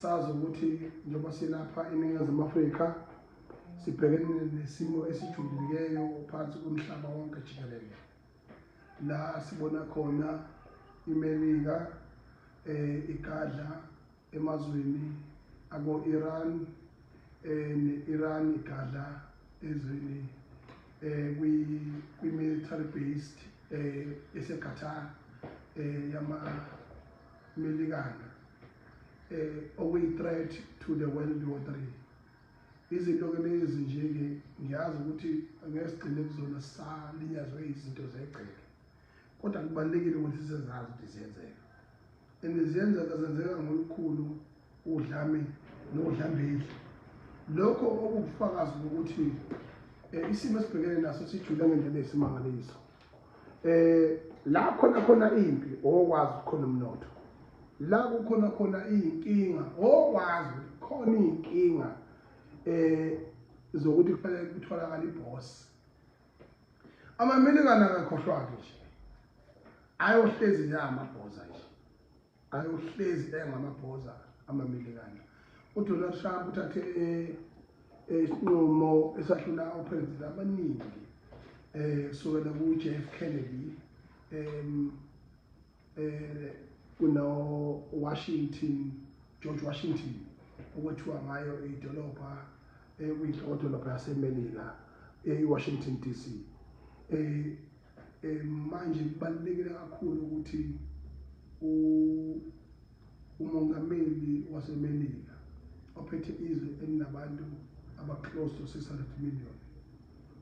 Sazi ukuthi njengoba silapha eNingizimu Afrika sibhekene nesimo esijulileyo phansi komhlaba wonke jikelele. La sibona khona iMelika igadla emazweni ako-Iran, ne-Iran igadla ezweni kwi-military based eseQatar yamaMelikana, okuyi-threat to the World War 3. Izinto ke lezi nje-ke ngiyazi ukuthi angeke sigcine kuzona salinyazwe izinto zegceke, kodwa kubalulekile ukuthi sizazi ukuthi ziyenzeka, and ziyenzeka, zenzeka ngolukhulu udlame nodlambedlu. Lokho okubufakazi bokuthi isimo esibhekene naso sijule ngendlela eyisimangaliso. La khona khona impi, okwazi khona umnotho, la kukhona khona iy'nkinga, okwazi ukuthi khona iy'nkinga zokuthi kufanele kutholakale ibhosi. Amamelikana akakhohlwa-ke nje, ayohlezi nje amabhoza nje, ayohlezi engamabhoza amamelikana. UDonald Trump uthathe isinqumo esahlula opresident abaningi kusukela ku-JF Kennedy, kuno Washington, George Washington, okwethiwa ngayo idolobha ekuyinhloko-dolobha yaseMelika, eWashington DC. Manje kubalulekile kakhulu ukuthi umongameli waseMelika ophethe izwe elinabantu aba-close to 600 million,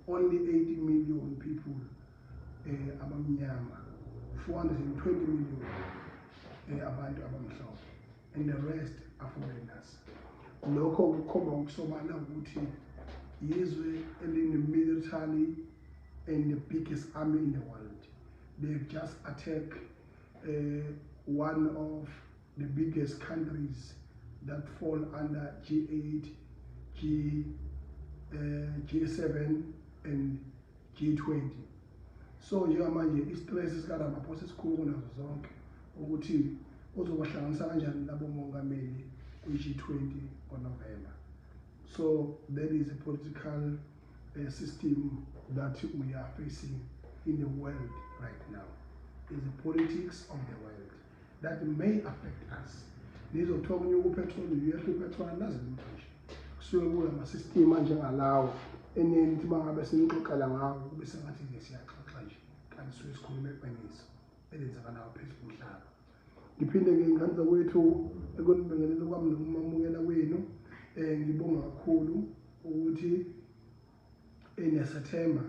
only 80 million people abamnyama, 420 million abantu abamhlophe, and the rest are foreigners. Lokho kukhomba ngokusobala ukuthi yizwe eline-military and the biggest army in the world. They've just attacked one of the biggest countries that fall under G8, G7 and G20. So njengamanje i-stress sikaRamaphosa esikhulu kunazo zonke ukuthi uzobahlanganisa kanjani labo mongameli kwi-G20 ngoNovember. So there is a political system that we are facing in the world right now. Is the politics of the world that may affect us. Nizothiwa kunyuka upetroli, uyehla upetroli, nazi lutho nje. Kusuke kulama-system anjengalawo enenithi uma ngabe sinixoxela ngawo kube sengathi nje siyaxoxa nje, kanti suke sikhuluma iqiniso elenzakalayo phezu komhlaba. Ngiphinde-ke, ingane zakwethu, ekunibingelela kwami nokumamukela kwenu, ngibonga kakhulu ukuthi niyasathemba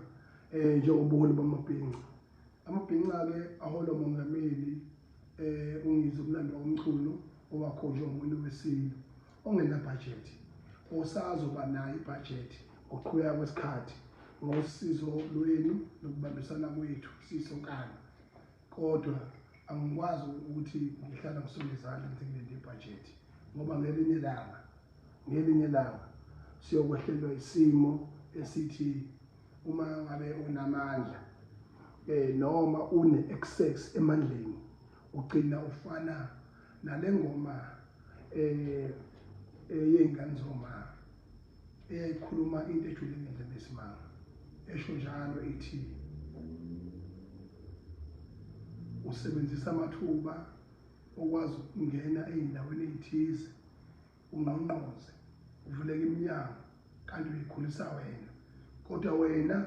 njengobuholi bamabhinca. Amabhinca-ke aholwa umongameli uNgizwe uMlando waMchunu, owakhonjwa umuntu wesilo ongenabhajethi, osazoba nayo ibhajethi ngokuqhubeka kwesikhathi ngosizo lwenu nokubambisana kwethu sisonkana. Kodwa angikwazi ukuthi ngihlala ngisonge izandla ngithi ngilinde ibhajethi, ngoba ngelinye ilanga siyokwehlelwa isimo esithi uma ngabe unamandla noma une excess emandleni, ugcina ufana nale ngoma yey'ngane zoma eyayikhuluma into ejule ngendlela esimanga, esho njalo ithi usebenzisa amathuba okwazi ukungena ey'ndaweni ey'thize, ungqongqoze, uvuleke iminyango, kanti uyikhulisa wena. Kodwa wena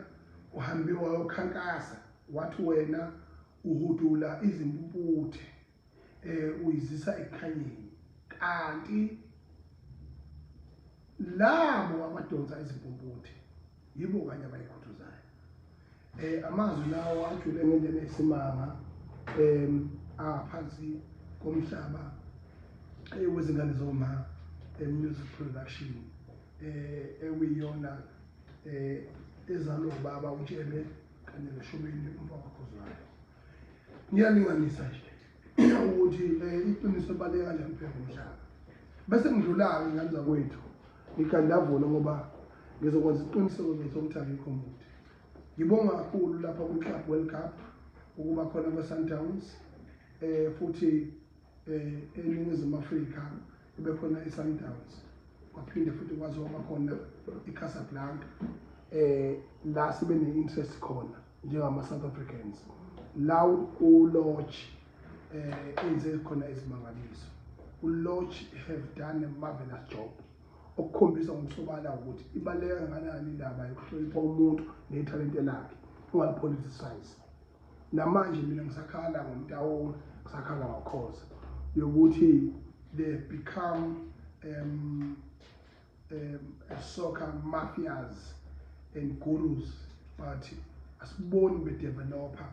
uhambe wayokhankasa, wathi wena uhudula izimpumputhe, uyizisa ekukhanyeni, kanti labo abadonsa izimpumputhe yibo kanye abayikhuthuzayo. Amazwi lawo ajule ngendlela esimanga, angaphansi komhlaba wezingane zoma music production, ekuyiyona ezalwa ubaba uTshebe kanye noShobeni umfowakaKhuzwayo. Ngiyalinganisa nje ukuthi iqiniso libaluleke kanjani phezu komhlaba. Bese ngidlula-ke, ingane zakwethu, ngigandavula ngoba ngizokwenza isiqiniseko nje sokuthi akekho mude. Ngibonga kakhulu lapha kwi-Club World Cup ukuba khona kwe-Sundowns, futhi eNingizimu Afrika. Kube khona i-Sundowns, kwaphinde futhi kwaziwa kwakhona i-Casablanca, la sibe ne-interest khona njengama-South Africans, la uLorch enze khona izimangaliso. ULorch have done a marvelous job, okukhombisa ngokusobala ukuthi ibaluleke kangakanani indaba yokuhlonipha umuntu nethalente lakhe, ungali-politicize. Namanje mina ngisakhala ngoMtaung, ngisakhala ngoKhoza yokuthi they become soccer mafias and gurus, but asiboni be-developa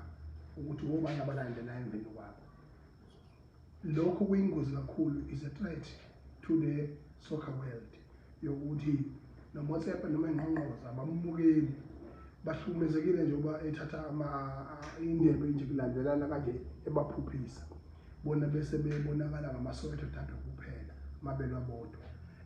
ukuthi wobani abalandela emveni kwabo. Lokhu kuyingozi kakhulu, is a threat to the soccer world, yokuthi noMotsepe noma engqongqoza abamukeli bahlukumezekile njengoba ethatha indebe nje kulandelana kanje, ebaphuphisa bona bese bebonakala ngama-Soweto derby kuphela mabelwa bodwa.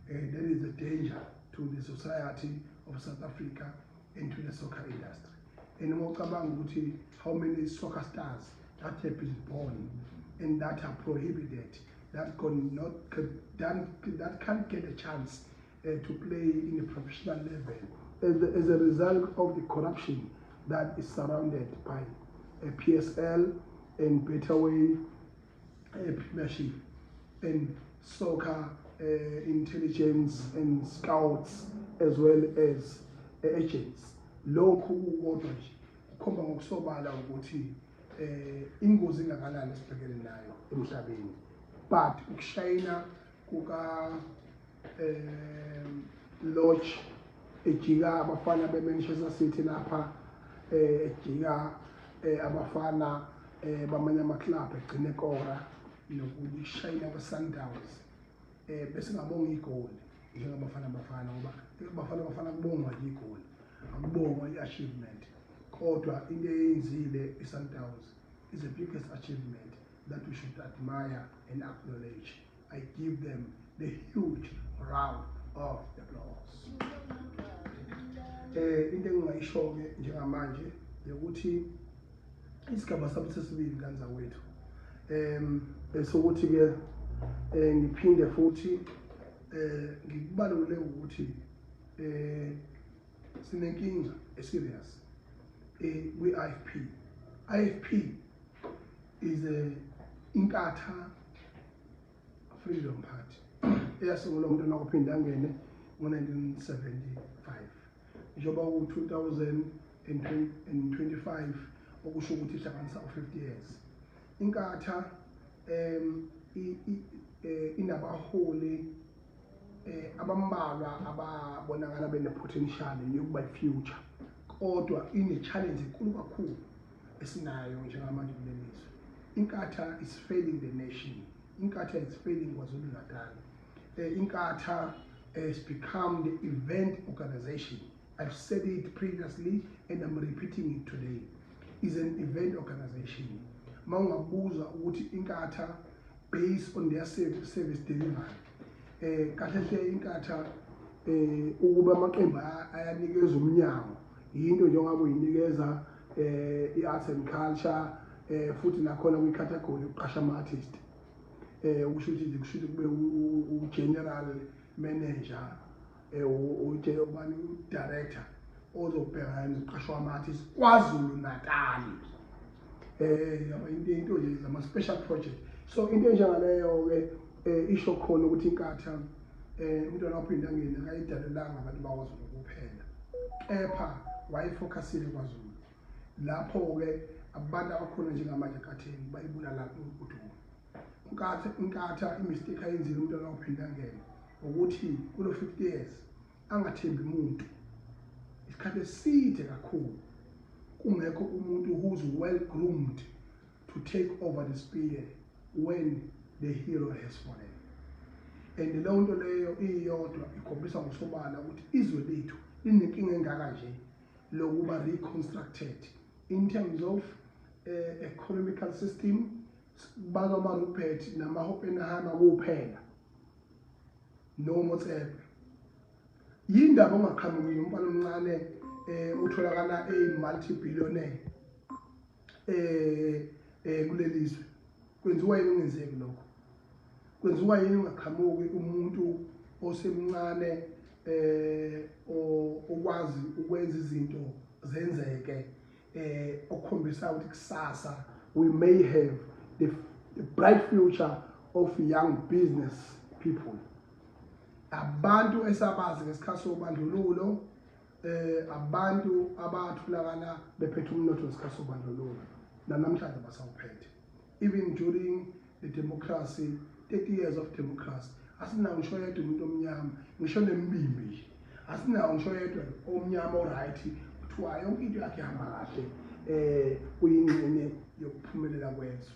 That is a danger to the society of South Africa and to the soccer industry. And uma ucabanga ukuthi how many soccer stars that have been born and that are prohibited, that can not that can't get a chance to play in a professional level as a result of the corruption that is surrounded by a PSL and Betway Premiership and soccer intelligence and scouts as well as agents. Lokhu kukodwa nje kukhomba ngokusobala ukuthi ingozi ingakanani esibhekene nayo emhlabeni. But ukushayina kuka Lorch ejika abafana be-Manchester City lapha, ejika abafana bamanye ama-club, egcine kora nokushayina kwe-Sundowns, bese ngabonga igoli njengabafana bafana, ngoba bafana bafana kubongwa nje igoli, akubongwa i-achievement. Kodwa into eyenzile i-Sundowns is the biggest achievement that we should admire and acknowledge. I give them the huge round of applause. Into engingayisho-ke njengamanje ukuthi isigaba sami sesibili kanzakwethu, esokuthi-ke ngiphinde futhi ngikubalule ukuthi sinenkinga e-serious kwi-IFP. IFP is a Inkatha Freedom Party eyasungulwa uMntwana wakwaPhindangene ngo-1975, njengoba ku-2025, okusho ukuthi ihlanganisa u-50 years. Inkatha inabaholi abambalwa ababonakala bene-potential yokuba i-future, kodwa ine-challenge enkulu kakhulu esinayo njengamanje kuleli lizwe. Inkatha is failing the nation. Inkatha is failing KwaZulu Natal. Inkatha has become the event organization. I've said it previously and I'm repeating it today, is an event organization. Uma ungabuza ukuthi Inkatha, based on their service delivery, kahle hle Inkatha, ukuba amaqembu ayanikeza umnyango yinto njengoba uyinikeza i-arts and culture, futhi nakhona kwi-category yokuqasha ama-artist, ukusho ukuthi kusho ukuthi kube u-general manager, ubani, u-director ozobhekana nokuqashwa ama-artist KwaZulu Natal, yabo, into nje zama special project. So into enjengaleyo ke isho khona ukuthi Inkatha, uMntwana waPhindangene akayidalelanga abantu bakwaZulu kuphela, kepha waye-focusile kwaZulu. Lapho ke abantu abakhona njengamanje eNkatheni bayibulala udumo Inkatha. Inkatha, i-mistake ayenzile uMntwana waPhindangene ukuthi kulo 50 years angathembi umuntu isikhathi eside kakhulu, kungekho umuntu who's well groomed to take over the spear when the hero has fallen. And leyo nto leyo iyodwa ikhombisa ngokusobala ukuthi izwe lethu linenkinga engaka nje lokuba reconstructed in terms of economical system. Balwa ama-Rupert nama-Oppenheimer kuphela noMotsepe. Yindaba ongaqhamuki umfana omncane utholakala eyi-multi billionaire kuleli zwe? Kwenziwa yini ungenzeki lokho? Kwenziwa yini ungaqhamuki umuntu osemncane okwazi ukwenza izinto zenzeke, okukhombisa ukuthi kusasa we may have the bright future of young business people? Abantu esabazi ngesikhathi sobandlululo, abantu abatholakala bephethe umnotho ngesikhathi sobandlululo, namhlanje basawuphethe. Even during the democracy, 30 years of democracy, asinawo ngisho yedwa umuntu omnyama, ngisho nembimbi nje asinawo ngisho yedwa omnyama o-right, kuthiwa yonke into yakhe ihamba kahle, kuyingxenye yokuphumelela kwezwe.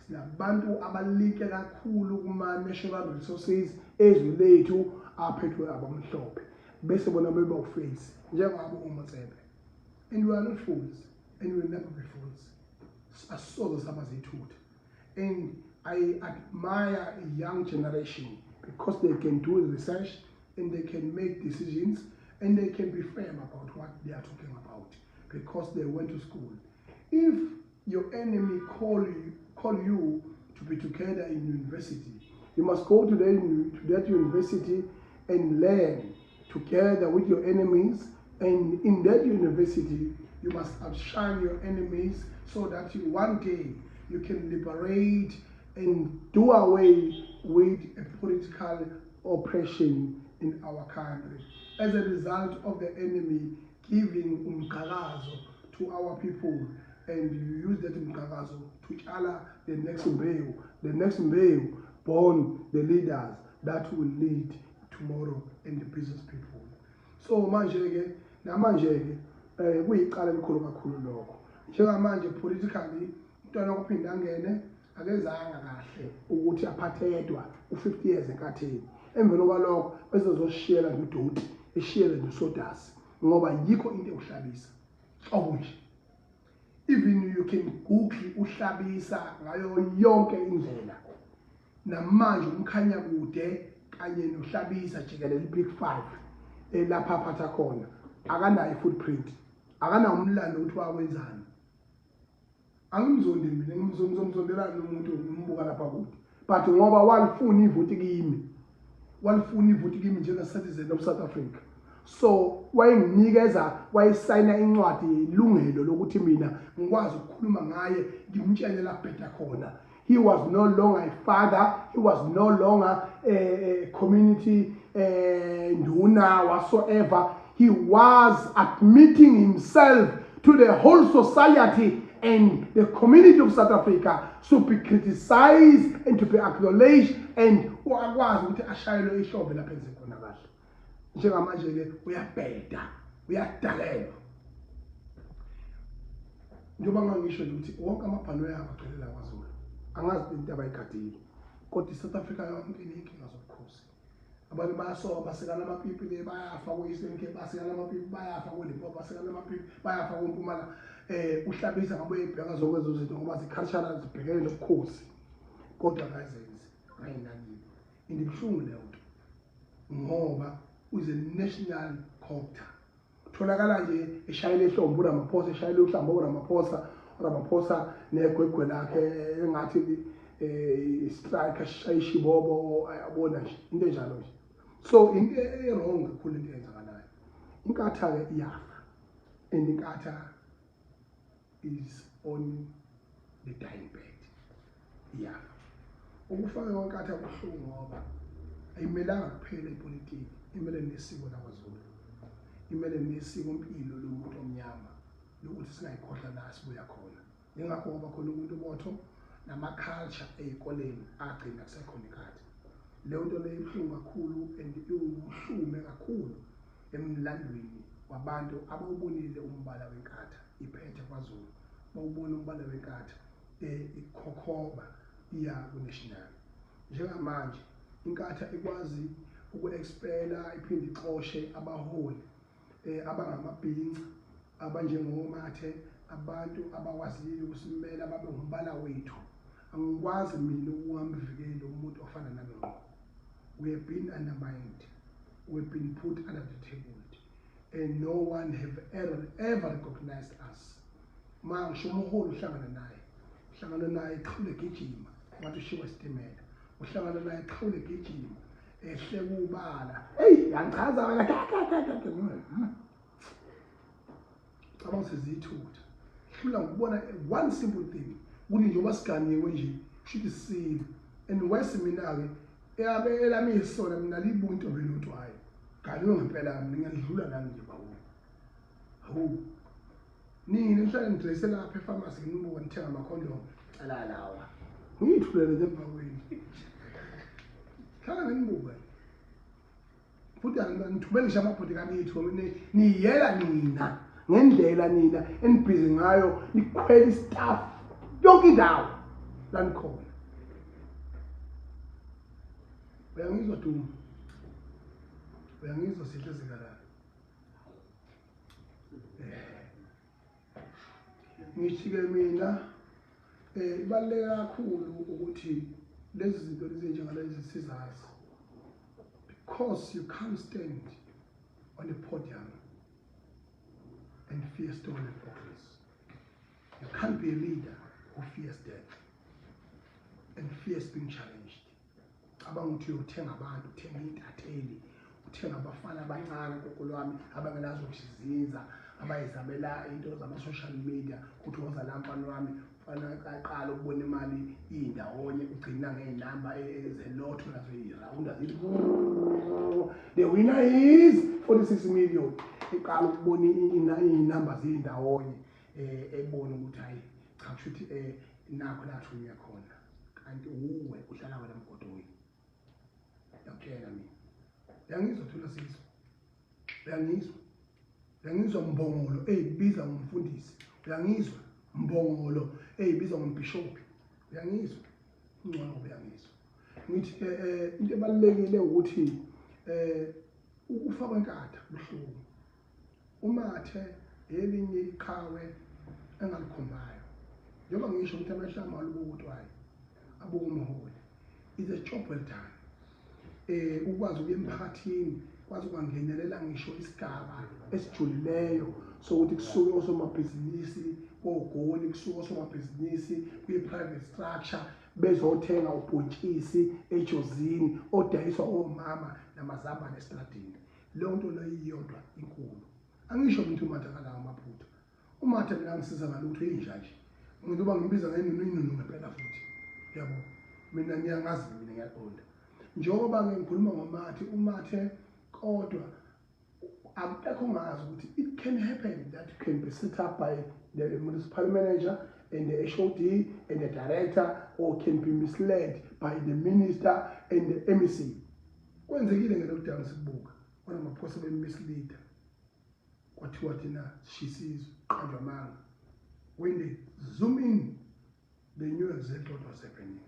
Sinabantu abalike kakhulu kuma-natural resources ezwe lethu aphethwe abamhlophe, bese bona beba u-face njengabo oMotsepe. And we are not fools and we will never be fools. Asisoze saba zithutha. And I admire a young generation because they can do research and they can make decisions and they can be firm about what they are talking about because they went to school. If your enemy call you to be together in university, you must go to that university and learn together with your enemies. And in that university, you must outshine your enemies so that one day you can liberate and do away with a political oppression in our country as a result of the enemy giving umqhakazo to our people, and you use that umqhakazo to tshala the next mbewu, the next mbewu born the leaders that will lead tomorrow and the business people. So manje-ke, namanje-ke kuyicala elikhulu kakhulu lokho. Njengamanje politically, umntwana wakuphinda angene akezanga kahle ukuthi aphathe yedwa u-50 years enkathini. Emveni kwalokho bese zoshiyela nje udoti, eshiyele nje usodasi, ngoba yikho into ewuHlabisa nhlobo nje. Even you can google uHlabisa ngayo yonke indlela. Namanje umkhanya kude kanye noHlabisa jikelele, i-Big Five, lapha aphatha khona akanayo i-footprint, akanawo umlando ukuthi wakwenzani. Angimzondi mina, ngizomzondelani umuntu ngimbuka lapha kude? But ngoba walifuna ivoti kimi, walifuna ivoti kimi njenge-citizen of South Africa, so wayenginikeza, wayesayina incwadi yelungelo lokuthi mina ngikwazi ukukhuluma ngaye, ngimtshele la kubheda khona. He was no longer a father, he was no longer a community nduna whatsoever. He was admitting himself to the whole society and the community of South Africa to be criticized and to be acknowledged, and akwazi ukuthi ashayelwe ihlombe lapho enze khona kahle. Njengamanje-ke uyabheda, uyadalelwa. Njengoba ngangisho nje ukuthi wonke amabhanoyi abo agcwele la kwaZulu, angazi into abayigadile, kodwa i-South Africa yonke iney'nkinga zobukhosi. Abantu bayasoka, basikana amapipi le, bayafa ko-Eastern Cape, basikana amapipi, bayafa ko-Limpopo, basikana amapipi, bayafa koMpumalanga. UHlabisa ngabe uyayibheka zonke lezo zinto ngoba zi-cultural, zibhekene nobukhosi, kodwa akazenzi, ayinakile. And ibuhlungu leyo nto ngoba uze national copter tholakala nje eshayela ihlombe uRamaphosa, eshayela uhlamba uRamaphosa, uRamaphosa negwegwe lakhe engathi striker shaya ishibobo, yabona nje into enjalo nje. So into e-wrong kakhulu into eyenzakalayo. Inkatha-ke iyafa, and inkatha is on the dying bed, iyafa. Ukufaka kwenkatha kubuhlungu ngoba ayimelanga kuphela ipolitiki, imele nesiko lakwaZulu, imele nesiko mpilo lomuntu omnyama lokuthi singayikhohlwa la sibuya khona. Yingakho ngoba khona umuntu botho nama-culture ey'koleni agcina kusekhona inkatha. Leyo nto leyo ibuhlungu kakhulu and iwuhlume kakhulu emlandweni wabantu abawubonile umbala wenkatha iphethe kwaZulu, bawubona umbala wenkatha ikhokhoba iya ku-national. Njengamanje inkatha ikwazi uku-expela iphinde ixoshe abaholi abangamabhinca abanjengoMathe, abantu abakwazile ukusimela babe umbala wethu. Angikwazi mina ukungamvikeli umuntu ofana nami ngqo. We have been undermined, we have been put under the table and no one have ever, ever recognized us. Ma ngisho umholi uhlangana naye, uhlangana naye qhule gijima ngathi ushiwa isitimela. Uhlangana naye qhawule gijima ehle kubala. Hey, yangichaza wena. Cabanga sezithutha. Hlula ngokubona one simple thing. Ukuthi njengoba siganiwe nje, kusho isilo. And worse mina-ke, eyabe elami isona mina libuka intombi elotwayo. Ganiwe ngempela mina ngiyadlula nami nje bawo. Hawu. Nini nihlale nidrese lapha efamasi nginibuka nithenga amakhondomu. Cela lawa. Ngiyithulele nje emva kwenu. Hlala nginibuka. Futhi angithumeli ngisho amabhodi kanitho niyela nina ngendlela nina enibhizi ngayo nikhwela istaff yonke indawo la nikhona. Uyangizwa Duma? Uyangizwa Sihle Zikalala? Ngithi-ke mina ibaluleke kakhulu ukuthi lezi zinto lezi njengalezi sizazi, because you can't stand on a podium and fear stolen office. You can't be a leader who fears death and fears being challenged. Cabanga ukuthi uyothenga abantu, uthenga iy'ntatheli, uthenga abafana abancane gogo lwami abangenazokuziza, abayizamela into zama-social media, ukuthi woza la mfana wami, mfana aqala ukubona imali iy'ndawonye, ugcina ngey'namba zelotho nazo iy'rawunda zithi the winner is 46 million. Iqala ukubona iy'namba ziy'ndawonye, ebona ukuthi hayi cha, kusho ukuthi nakho la thunywe khona, kanti uwe uhlala wena mgodoyi. Ngiyakutshela mina, uyangizwa Thula Sizwe, uyangizwa, uyangizwa Mbongolo eyibiza ngomfundisi, uyangizwa Mbongolo eyibiza ngombhishobhi, uyangizwa ngcono, uyangizwa. Ngithi into ebalulekile ukuthi ukufa kwenkatha kubuhlungu. UMathe elinye iqhawe engalikhombayo, njengoba ngisho ukuthi amehlo ami alubuka utwayi, abuka umholi. Is a job well done. Ukwazi ukuya emphakathini, kwazi ukwangenelela ngisho isigaba esijulileyo sokuthi kusuke osomabhizinisi ogoli, kusuke osomabhizinisi kwi-private structure bezothenga ubhontshisi ejozini odayiswa omama namazambane estradini. Leyo nto leyo iyodwa inkulu. Angisho ukuthi uMathe akalawo amaphutha. UMathe mina ngisiza ngalutho, inja nje. Ngithi uba ngimbiza ngenunu, inunu ngempela futhi. Yabo, mina ngiyangazi, mina ngiyaqonda. Njengoba-ke ngikhuluma ngoMathe, uMathe kodwa akekho ongazi ukuthi it can happen that can be set up by the municipal manager and the HOD and the director, or can be misled by the minister and the MEC. Kwenzekile nge-lockdown sikubuka oRamaphosa bemisleader, kwathiwa thina sishisizwe, qanjwa amanga. When they zoom in, they knew exactly what was happening.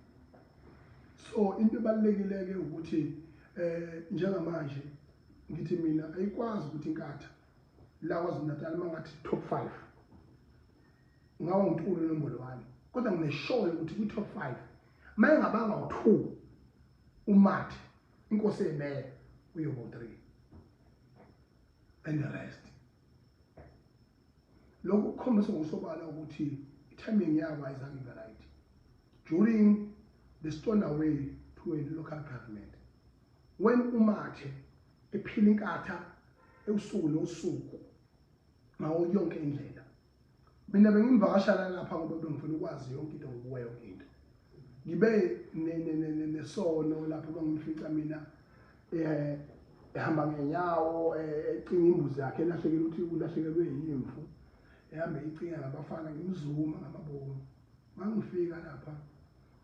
So into ebalulekile-ke ukuthi njengamanje ngithi mina ayikwazi ukuthi inkatha la KwaZulu Natal mangathi top 5 ngawo uNtuli nombolo 1, kodwa ngine-sure ukuthi kwi-top 5 mayengabanga u-2 uMathe inkosi emeya uyoba u-3 and the rest. Lokhu kukhombisa ngokusobala ukuthi i-timing yabo ayizange ibe right during the stone away to a local government, when uMathe ephila inkatha ebusuku nosuku ngawo yonke indlela. Mina bengimvakashela lapha ngoba bengifuna ukwazi yonke into, ngokuwa yonke into. Ngibe nesono lapho bangimfica mina ehamba ngenyawo, ecinga imbuzi yakhe elahlekile, ukuthi ulahlekelwe yimvu, ehambe icinga ngabafana. Ngimzuma ngamabomu, mangifika lapha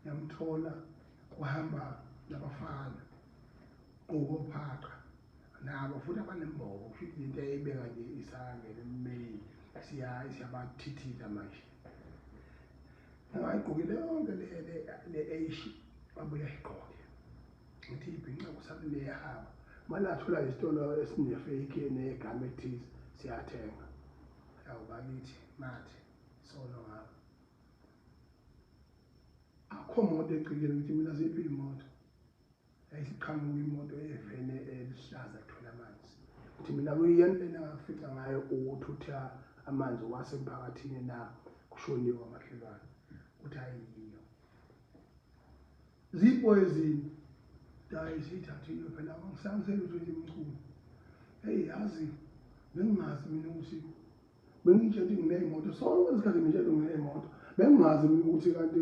ngiyamthola uhamba nabafana ngokophaqa nabo futhi abanembobo, kusho ukuthi into eyayibeka nje isangene eMeyi siyabathithita manje. Angayigqokile yonke le eishi, abuye ayigqoke, ngithi ibhinca kusanehaba manje, athola isitolo esine-fake negama ethize, siyathenga. Yawu bakithi, Mathe, sono ngabo akho moto egcikile. Ngithi mina ziphi iy'moto? Yayisiqhamuka imoto evene elihlaza ethola amanzi. Ngithi mina kuyiyona lena engafica ngayo ukuthutha amanzi wasemphakathini na kushoniwe amakhelwane, ukuthi ayiyo. Ziyipoyizini. Hayi siyithathile phela angisangiselutho nje mchunu. Hey yazi bengingazi mina ukuthi bengitshela ukuthi nginey'moto sonke isikhathi ngitshela nginey'moto bengingazi mina ukuthi kanti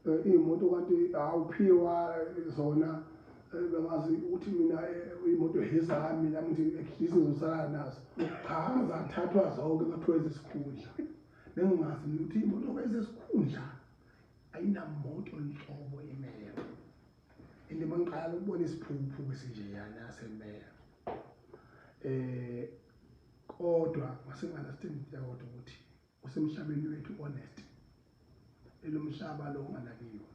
eh, iy'moto kanti awuphiwa eh, zona eh, bengazi ukuthi mina iy'moto ezami nami ngithi at least ngizosala nazo cha zathathwa zonke kwathiwa ezesikhundla bengingazi mina ukuthi iy'moto ezesikhundla ayinamoto nhlobo imeya and mangiqala ukubona isiphukuphuku esinjeyana semeya eh kodwa ngase ngi-understand into eyodwa ukuthi usemhlabeni wethu honest elomhlaba lo unganakiwe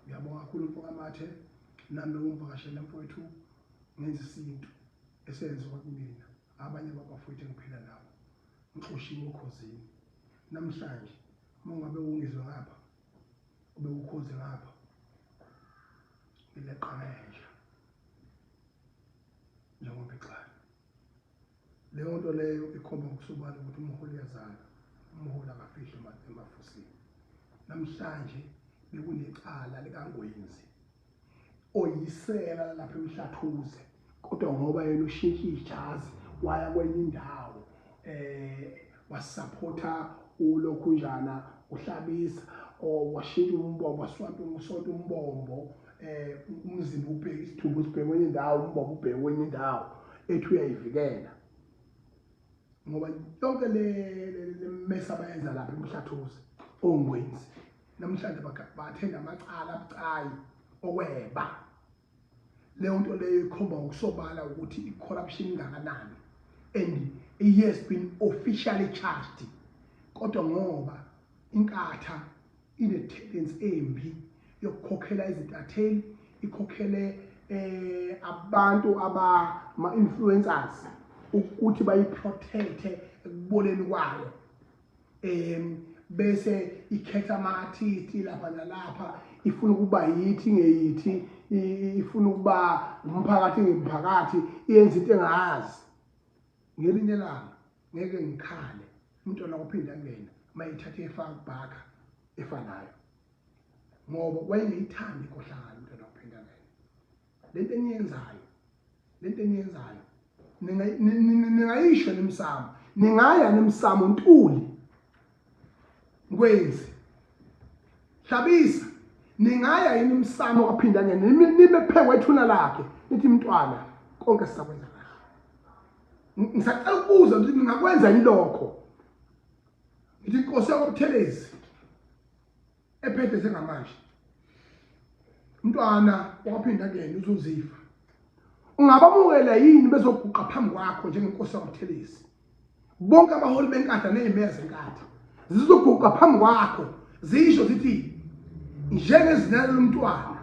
ngiyabonga kakhulu mfokamathe nami ungivakashele mfowethu ngenza isintu esenziwa kumina abanye babafowethu engiphila nabo ngixoshiwe okhozini namhlanje uma ungabe ungizwe ngapha ube ukhozi ngapha ngileqa ngenja njengoba ixana leyo nto leyo ikhomba ngokusobala ukuthi umholi uyazala umholi akafihli emafusini namhlanje bekunecala likangwenzi oyisela lapha emhlathuze kodwa ngoba yena ushintshe ijazi waya kwenye indawo eh wasupporta ulokhunjana uhlabisa or washintsha umbombo waswampa usonto umbombo eh umzimba ubheke isithumbu sibheke kwenye indawo umbombo ubheke kwenye indawo ethi uyayivikela ngoba yonke le mess abayenza lapha emhlathuze ongwenzi namhlanje bathenda amacala abucayi okweba leyo nto leyo ikhomba ngokusobala ukuthi i-corruption ingakanani and he has been officially charged kodwa ngoba inkatha ine-tendency embi yokukhokhela izintatheli ikhokhele eh abantu aba ma-influencers ukuthi bayiprotecte ekuboleni kwayo um bese ikhetha ama-artist lapha nalapha ifuna ukuba yithi ngeyithi ifuna ukuba umphakathi ngemphakathi iyenza into engayazi ngelinye ilanga ngeke ngikhale umntwana uphinde angene mayithathe efaka kubhaka efanayo ngoba wayengeyithandi inkohlakalo umntwana uphinde angene lento eniyenzayo lento eniyenzayo ningayisho nemsamo ningaya nemsamo ntuli ngwenzi hlabisa ningaya yini umsamo kwaphinda ngene nime phe kwethuna lakhe nithi mntwana konke sisakwenza kahle ngisacela ukubuza ukuthi ningakwenza yini lokho ngithi inkosi yakwabuthelezi ephethe njengamanje umntwana waphinda kuyena uzuzifa ungabamukela yini bezoguqa phambi kwakho njengenkosi yakwabuthelezi bonke abaholi benkatha nezimeya zenkatha zizoguqa phambi kwakho zisho zithi njengezinalo lomntwana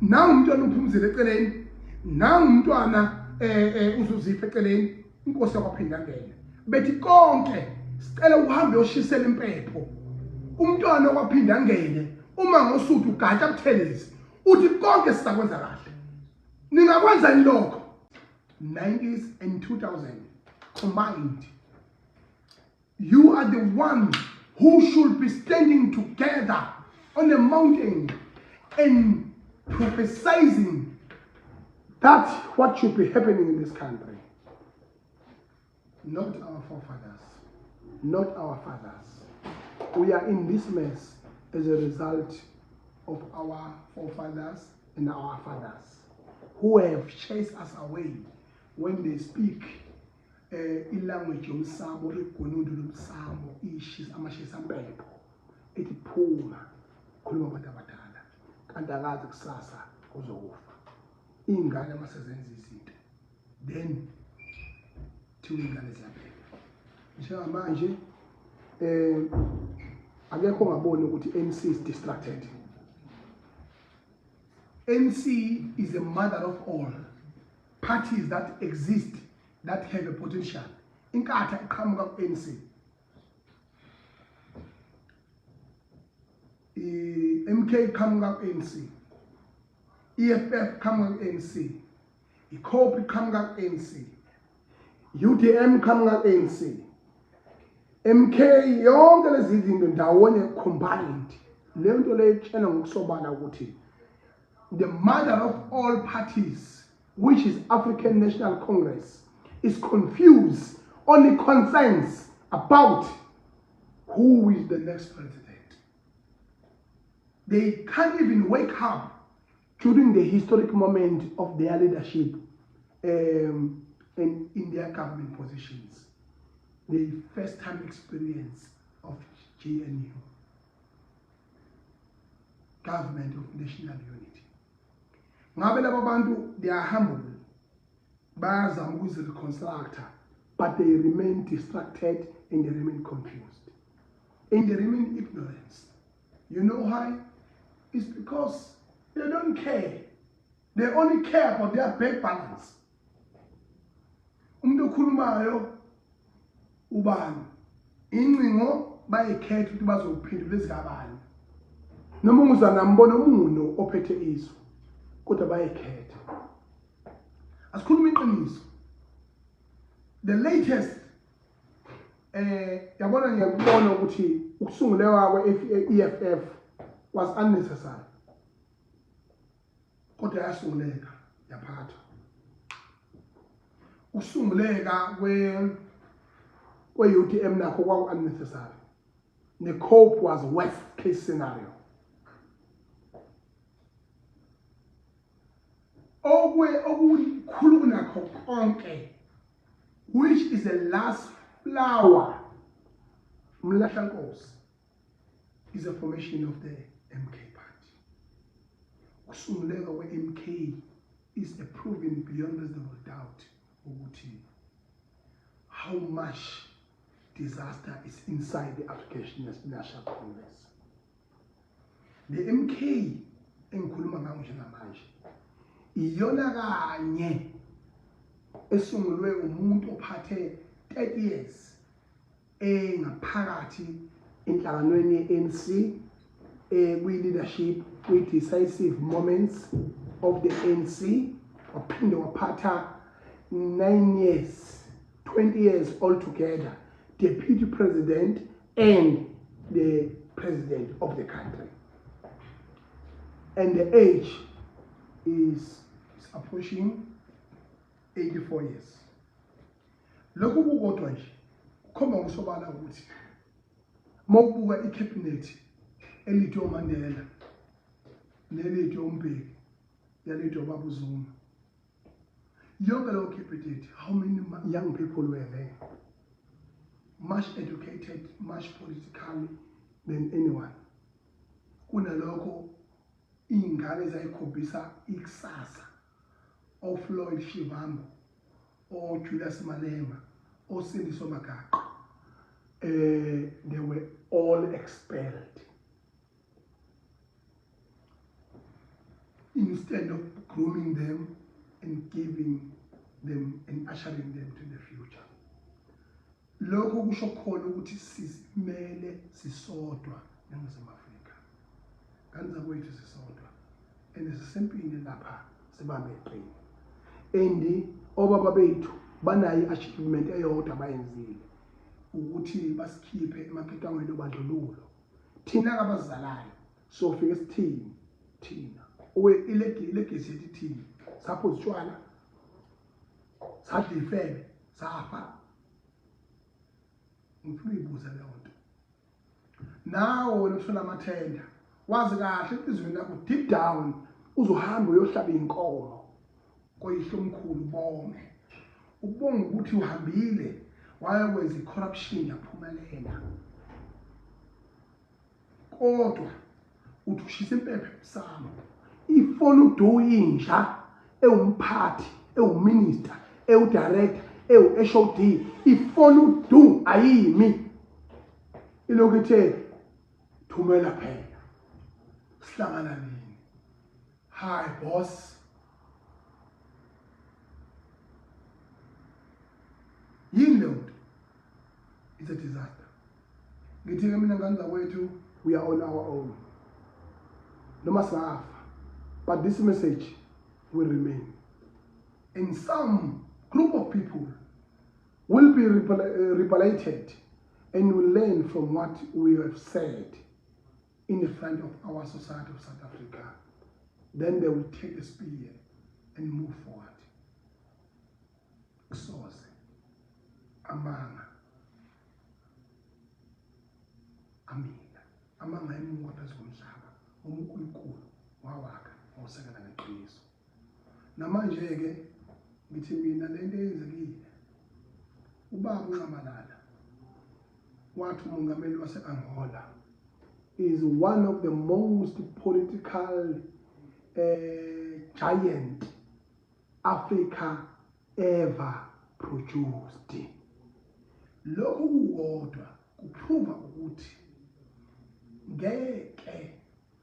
nangu umntwana umphumzile eceleni nangu umntwana eh, eh uzuzipha eceleni inkosi yakwaphinda ngene bethi konke sicela uhambe uyoshisela impepho umntwana okwaphinda ngene uma ngosuthu ugatsha buthelezi uthi konke sizakwenza kahle ningakwenza yini lokho 90s and 2000 combined you are the one who should be standing together on a mountain and prophesizing that what should be happening in this country not our forefathers not our fathers we are in this mess as a result of our forefathers and our fathers who have chased us away when they speak eh ilanguage yomsamo igunundu lomsamo ishisa amashisa mpepho ethi phuma khuluma abantu abadala kanti akazi kusasa uzokufa iy'ngane uma sezenza izinto then thiwa iy'ngane ziyaphela njengamanje eh akekho ongaboni ukuthi ANC is distracted ANC is the mother of all parties that exist that have a potential inkatha iqhamuka ku-ANC i-MK iqhamuka ku-ANC EFF iqhamuka ku-ANC iCope iqhamuka ku-ANC UDM iqhamuka ku-ANC MK yonke lezi zinto ndawonye combined Leyo nto leyo itshela ngokusobala ukuthi the mother of all parties, which is African National Congress, is confused on the concerns about who is the next president. They can't even wake up during the historic moment of their leadership and in their government positions. The first time experience of GNU, Government of National Unity. Ngabe laba bantu, they are humble, bayazama ukuzi-reconstructa, but they remain distracted and they remain confused and they remain ignorance. You know why? It's because they don't care. They only care about their bank balance. Umuntu okhulumayo ubani, incingo bayikhetha ukuthi bazophendula ezikabani, noma unguza nambona umuno ophethe izwe, kodwa bayikhetha. Asikhuluma iqiniso, the latest, yabona, ngiyakubona ukuthi ukusunguleka kwe-EFF was unnecessary, kodwa yasunguleka, yaphathwa. Ukusunguleka kwe-UDM nakho kwaku-unnecessary. Ne-COPE was worst case scenario. Okwe okukhulu kunakho konke, which is the last flower, umlahlankosi, is the formation of the MK party. Ukusunguleka kwe-MK is a proven beyond reasonable doubt ukuthi how much disaster is inside the African National Congress. The MK engikhuluma ngayo njengamanje iyona kanye esungulwe umuntu ophathe 30 years engaphakathi enhlanganweni ye-ANC, kwi-leadership, kwi-decisive moments of the ANC, waphinde waphatha 9 years, 20 years altogether, deputy president and the president of the country, and the age is approaching 84 years. Lokhu kukodwa nje kukhomba ngokusobala ukuthi mawubuka icabinet elidwe uMandela nelidwe uMbeki, yalidwe ubaba uZuma, yonke leyo cabinet, how many young people were there, much educated, much political than anyone? Kunalokho iy'ngane ezayikhombisa ikusasa, oFloyd Shivambu, oJulius Malema, oSindiso Magaqa, they were all expelled instead of grooming them and giving them and ushering them to the future. Lokho kusho khona ukuthi sizimele sisodwa eNingizimu Afrika. Ngane zakwethu, sisodwa and sisempini lapha, sibambe iqini, and obaba bethu banayo i-achievement eyodwa abayenzile, ukuthi basikhiphe emaketangweni obandlululo. Thina kabazalayo sofike sithini thina? Owe ilegacy yethu ithini? Saphuza utshwala, sadla ifebe, safa. Ngifuna uyibuza leyo nto. Nawe wena uthola amathenda, wazi kahle enhliziyweni yakho, deep down, uzohamba uyohlaba inkomo koyihlomkhulu, bonge ukubonga ukuthi uhambile wayokwenza i-corruption yaphumelela, kodwa uthi ushisa impepho emsamo, ifona udu inja ewumphathi, ewuminister, ewudirector, ewu-HOD, ifona udu ayimi, ilokhu ithe thumela phela, sihlangana nini? Hi boss, yini leyo nto? It's a disaster. Ngithi-ke mina, ngane zakwethu, we are on our own. Noma singafa, but this message will remain, and some group of people will be rehabilitated and will learn from what we have said. in the front of our society of South Africa. Then they will take the spear and move forward. Kusoze amanga amila, amanga emuka phezu komhlaba uNkulunkulu wawakha wawusekela ngeqiniso. Namanje-ke ngithi mina le nto eyenzekile, ubaba uNxamalala wathi umongameli wase-Angola is one of the most political giant Africa ever produced. Lokhu kukodwa kuprova ukuthi ngeke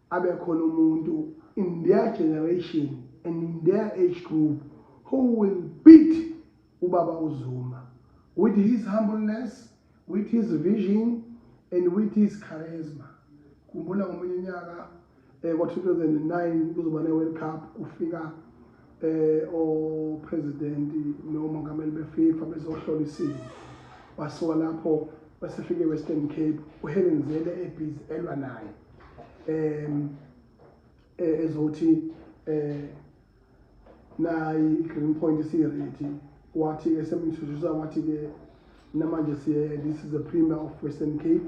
abe khona umuntu in their generation and in their age group who will beat ubaba uZuma with his humbleness, with his vision and with his charisma. Khumbula ngomunye unyaka kwa-2009 kuzoba ne-World Cup, kufika o-president nomongameli be-FIFA bezohlola isimo. Basuka lapho basefike e-Western Cape, uHelen Zille ebhizi elwa naye ezothi nayi i-Green Point isiready. Wathi-ke semintroduce, wathi-ke namanje siye, this is the premier of Western Cape,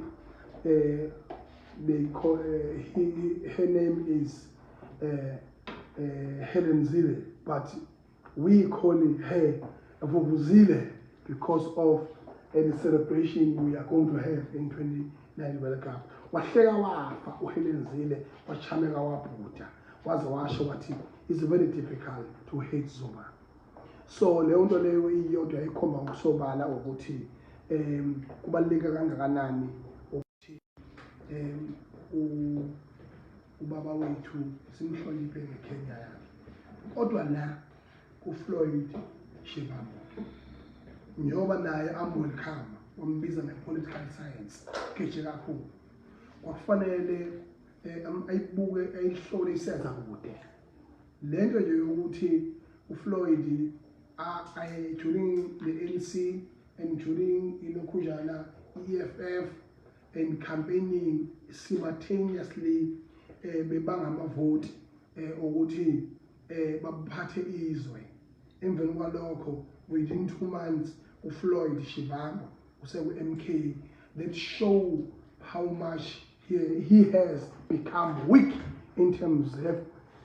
they call her name is Helen Zille, but we call her Vuvuzile because of the celebration we are going to have in 29 World Cup. Wahleka wafa uHelen Zille, wachameka wabhuda, waze washo wathi it's very difficult to hate Zuma. So leyo nto leyo iyodwa ikhomba ngokusobala ukuthi kubaluleke kangakanani ukuthi ubaba wethu simhloniphe ngeKenya yakhe. Kodwa la kuFloyd Shivambu, njengoba naye am-welcome, wambiza nge-political science geje kakhulu, kwakufanele ayibuke, ayihlole iseza kude lento nje yokuthi uFloyd during the ANC and during ilokhunjana i-EFF and campaigning simultaneously, bebanga amavoti ukuthi baphathe izwe. Emveni kwalokho, within 2 months, uFloyd Shivambu useku-MK. That show how much he has become weak in terms of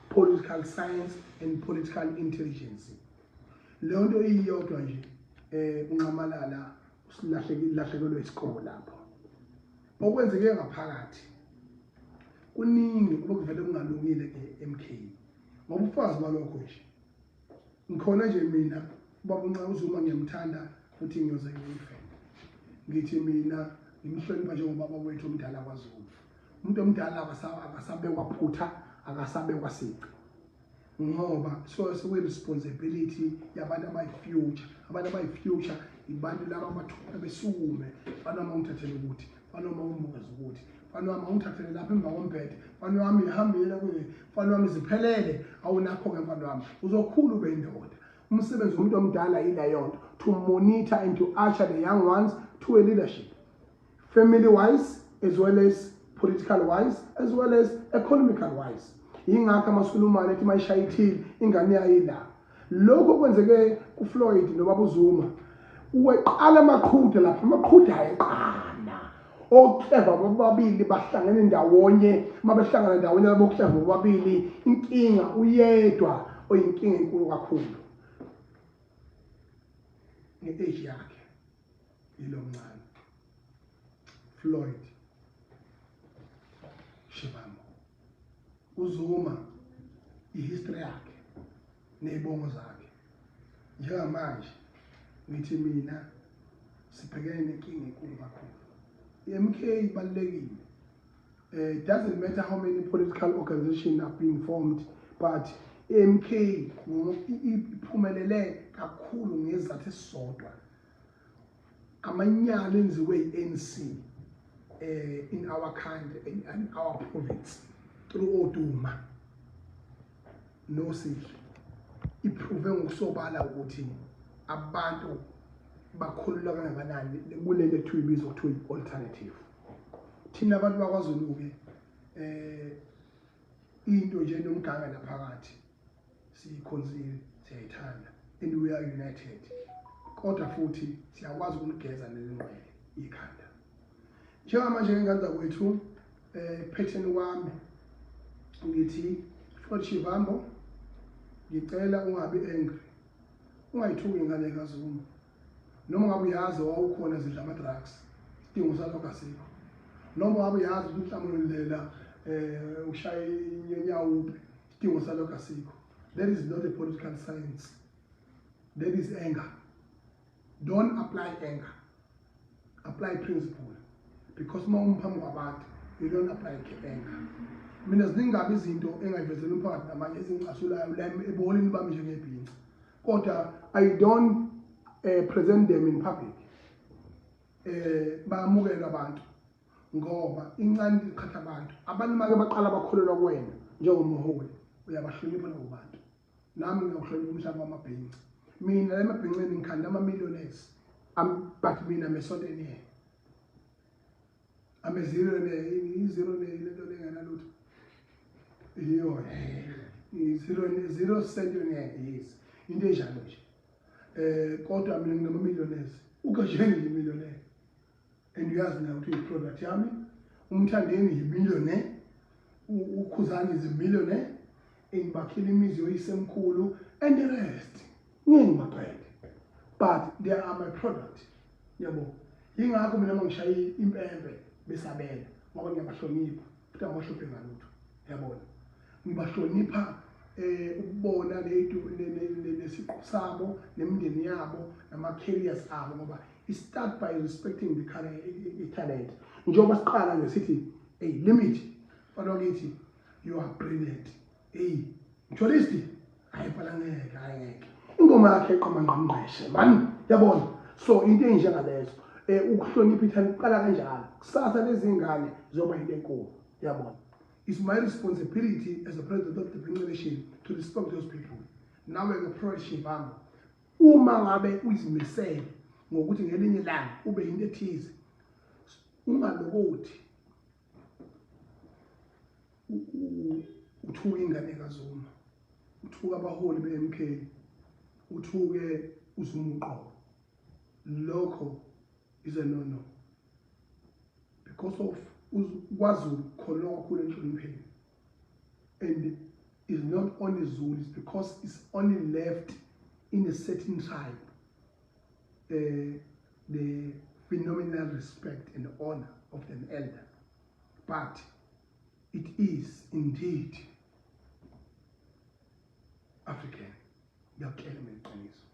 political science and political intelligence. Leyo nto iyodwa nje, uNxamalala usilahlekelwe isikole lapho. Okwenzeke ngaphakathi kuningi obekuvele kungalungile ke-MK, ngoba ubufakazi balokho nje ngikhona nje mina, ubaba uNxa uZuma ngiyamthanda futhi ngiyoze ngife. Ngithi mina ngimhlonipha njengobaba wethu omdala kwaZulu. Umuntu omdala akasabekwa phutha, akasabekwa sici, ngoba so sekuyi-responsibility yabantu abayi-future. Abantu abayi-future ibantu laba abathuka besukume, mfana wami awungithathele ukuthi, mfana wami awungibukeze ukuthi, mfana wami awungithathele lapha emva kombhede, mfana wami ihambile kuye, mfana wami ziphelele, awunakho-ke, mfana wami uzokhula ube indoda. Umsebenzi womuntu omdala yileyo nto, to monitor and to usher the young ones to a leadership, family wise as well as political wise as well as economical wise. Yingakho amaSulumane ethi mayishaya ithili ingane yayila. Lokho kwenzeke kuFloyd nobaba uZuma, uweqala amaqhude lapha, amaqhude ayeqala okleva bobabili bahlangene ndawonye. Uma behlangana ndawonye labo kleva bobabili, inkinga uyedwa oyinkinga enkulu kakhulu nge-age yakhe yilo mncane Floyd Shivambu. uZuma, ihistory yakhe nezibongo zakhe, njengamanje ngithi mina sibhekene nenkinga enkulu kakhulu. I-MK ibalulekile. It doesn't matter how many political organizations are being formed, but i-MK iphumelele kakhulu ngezathu esisodwa: amanyala enziwe i-ANC in our country and in our province through oDuma noSihle. Iprove ngokusobala ukuthi abantu bakhululwa kangakanani kulento ekuthiwa ibizwa kuthiwa i-alternative. Thina abantu bakwaZulu-ke Into nje nomganga naphakathi siyikhonzile, siyayithanda and we are united, kodwa futhi siyakwazi ukuligeza leli ngqwele ikhanda. Njengamanje ngengane zakwethu, phetheni kwami ngithi Floyd Shivambu, ngicela ungabi angry, ungayithuki ingane kaZuma. Noma ngabe uyazi wawukhona zidla ama-drugs, isidingo salokho asikho. Noma ngabe uyazi ukuthi uNhlamulo Ndlela ushaya inyawupe, isidingo salokho asikho. That is not a political science, that is anger. Don't apply anger, apply principle, because uma umphambi kwabantu you don't apply anger. Mina ziningi kabi izinto engayivezela umphakathi namanye ezingicasulayo la ebuholini bami njengebhinca, kodwa I don't present them in public. Bayamukela abantu ngoba incane iqhatha abantu. Abantu make baqala bakholelwa kuwena njengomholi, uyabahlonipha labo bantu. Nami ngiyakuhlonipha umhlaba wamabhinca. Mina la emabhinceni ngikhanda ama-millionaires, but mina I'm a centenaire, I'm a zero, i-zero lento lengenalutho iyo, i-zero zero centenaire, yes, into enjalo nje. Kodwa mina nginama-millionaires, uGajeni yi-millionaire and uyazi naye ukuthi uyi-product yami. UMthandeni yi-millionaire, uKhuzani is a millionaire and bakhile imizi yoyisemkhulu and the rest, ngeke ngibaqede, but they are my product, yabo. Yingakho mina mangishaya impempe besabela, ngoba ngiyabahlonipha futhi angibahluphi ngalutho, yabona. Ngibahlonipha ukubona lento nesiqu sabo nemindeni yabo nama-careers abo, ngoba i start by respecting the career, i-talent. Njengoba siqala nje sithi, hey, limit mfana kithi, you are brilliant. Hey mjolisti, hayi mfana, ngeke, hayi ngeke, ingoma yakhe eqoma ngqamngqeshe man, yabona. So into enjengalezo, ukuhlonipha i-talent kuqala kanjalo. Kusasa lezi ngane zoba into enkulu, yabona. It's my responsibility as a president of the Bhinca Nation to respect those people. Nawe nge-Floyd Shivambu, uma ngabe uyizimisele ngokuthi ngelinye ilanga ube yinto ethize, ungalokothi uthuke ingane kaZuma, uthuke abaholi be-MK, uthuke uZuma uqobo. Lokho is a no no, because of kwaZulu kukholelwa kakhulu enhlonipheni, and is not only Zulu, it's because it's only left in a certain tribe, the phenomenal respect and honor of an elder, but it is indeed African. Ngiyakutshela mina iqiniso.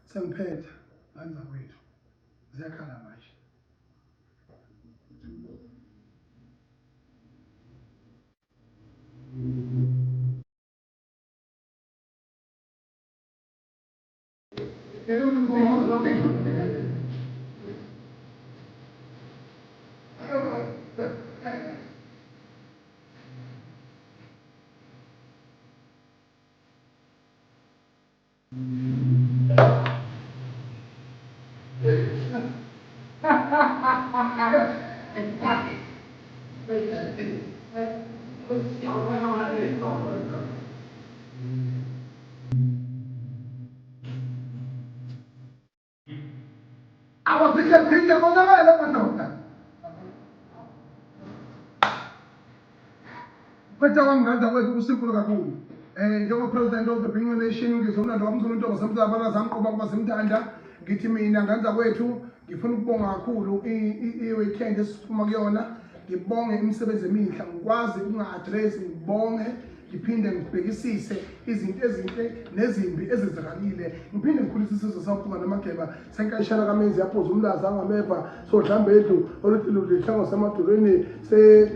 Sengiphetha ngane zakwethu, ziyakhala manje. Awaphinde phinde konakala madoda. Phetha kwami ngane zakwethu kusikhulu kakhulu. Njengo president of the Bhinca Nation, ngizomlando wamzulu intombi semzabala zamqoba kuba simthanda. Ngithi mina ngane zakwethu ngifuna ukubonga kakhulu i-weekend esiphuma kuyona. Ngibonge imisebenzi emihle, ngikwazi ukunga-address, ngibonge ngiphinde ngibhekisise izinto ezinhle nezimbi ezenzakalile, ngiphinde ngikhulise isizwe saphuma namageba senkayishana kamenzi yaphuza umlazi angameva sodlambedlu oluthi ludlihlango semadolweni se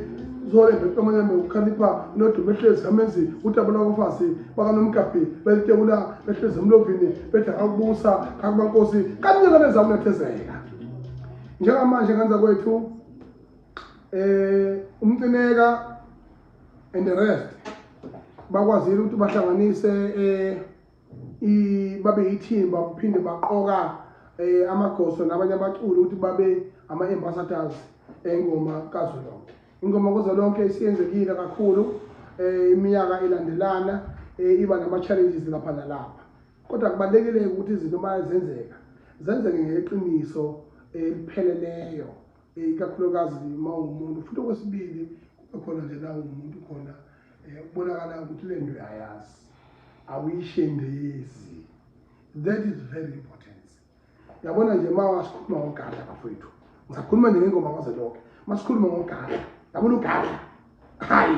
zolembe qamanyame ukukhalipha nodumo ehlezi kamenzi utabo lwabafasi bakanomgabhi belitekula behlezi emlovini bethi akakubusa kakubankosi kanyaka nezakunethezeka. Njengamanje ngane zakwethu, uMcineka and the rest bakwazile ukuthi bahlanganise babe yithimba, baphinde baqoka amagoso nabanye abaculi ukuthi babe ama-ambassadors engoma kazwelonke. Ingoma kuzwelonke isiyenzekile kakhulu iminyaka ilandelana, iba nama-challenges lapha nalapha, kodwa kubalulekile ukuthi izinto uma zenzeka zenzeke ngeqiniso elipheleleyo, ikakhulukazi uma uwumuntu. Futhi okwesibili, kube khona nje la uwumuntu khona, kubonakala ukuthi le nto uyayazi, awuyishendezi. That is very important. Yabona nje uma wasikhuluma ngoGadla bafowethu, ngisakhuluma nje ngengoma kazwelonke, uma sikhuluma ngoGadla, yabona uGadla, hayi,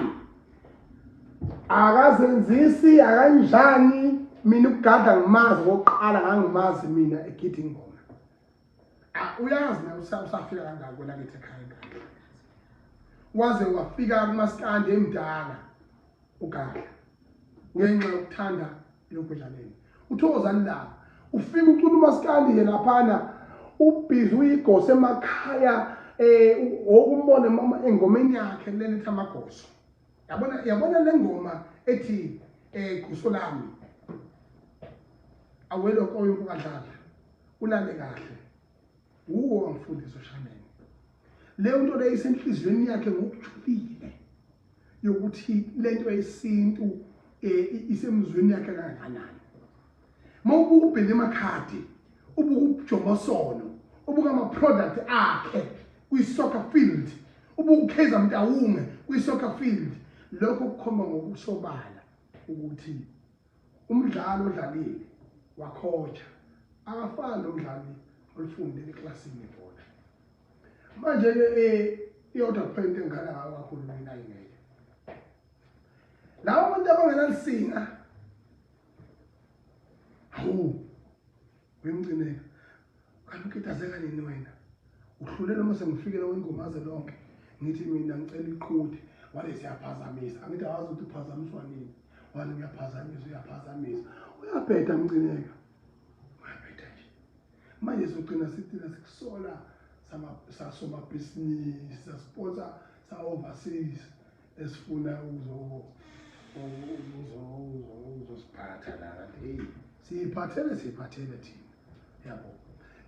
akazenzisi akanjani. Mina uGadla ngimazi ngokuqala, ngangimazi mina egida ingoma. Uyazi na usafika kangaka kwelakithi ekhaya eGadla, waze wafika kumaskandi emdala uGadla ngenxa yokuthanda lokudlaleni. Uthokozani la ufika ucula umaskandi nje laphana, ubhizi uyigosa emakhaya, okumbona mama engomeni yakhe lena ethi amagoso. Yabona, yabona le ngoma ethi goso lami awelo koyo ukadlala ulale kahle, uwo wangifundisa uShameni. Leyo nto leyo isenhliziyweni yakhe ngokujulile, yokuthi lento yesintu isemzweni yakhe kangakanani. Uma ubuka uBilly Makhadi, ubuka uJomosono, ubuka ama-product akhe kwi-soccer field, ubuka uKaizer Motaung kwi-soccer field, lokho kukhomba ngokusobala ukuthi umdlalo odlalile wakhoja akafani nomdlali olifundile eklasini ibhola. Manje-ke iyodwa kuphela into engikhala ngayo kakhulu mina, ingeke labo bantu abangenalisinga. Hawu, wemcineka, kanti ukitazeka nini wena? Uhlule noma sengifikele kwingoma lonke, ngithi mina ngicela iqhude, wale siyaphazamisa. Angithi awazi ukuthi uphazamiswa nini, wale uyaphazamisa, uyaphazamisa, uyabheda mcineka, uyabheda nje. Manje sogcina sithina sikusola sasomabhizinisi, sasponsor sa-overseas esifuna ukuzosiphatha la, kanti heyi, siyiphathele, siyiphathele thina, yabo.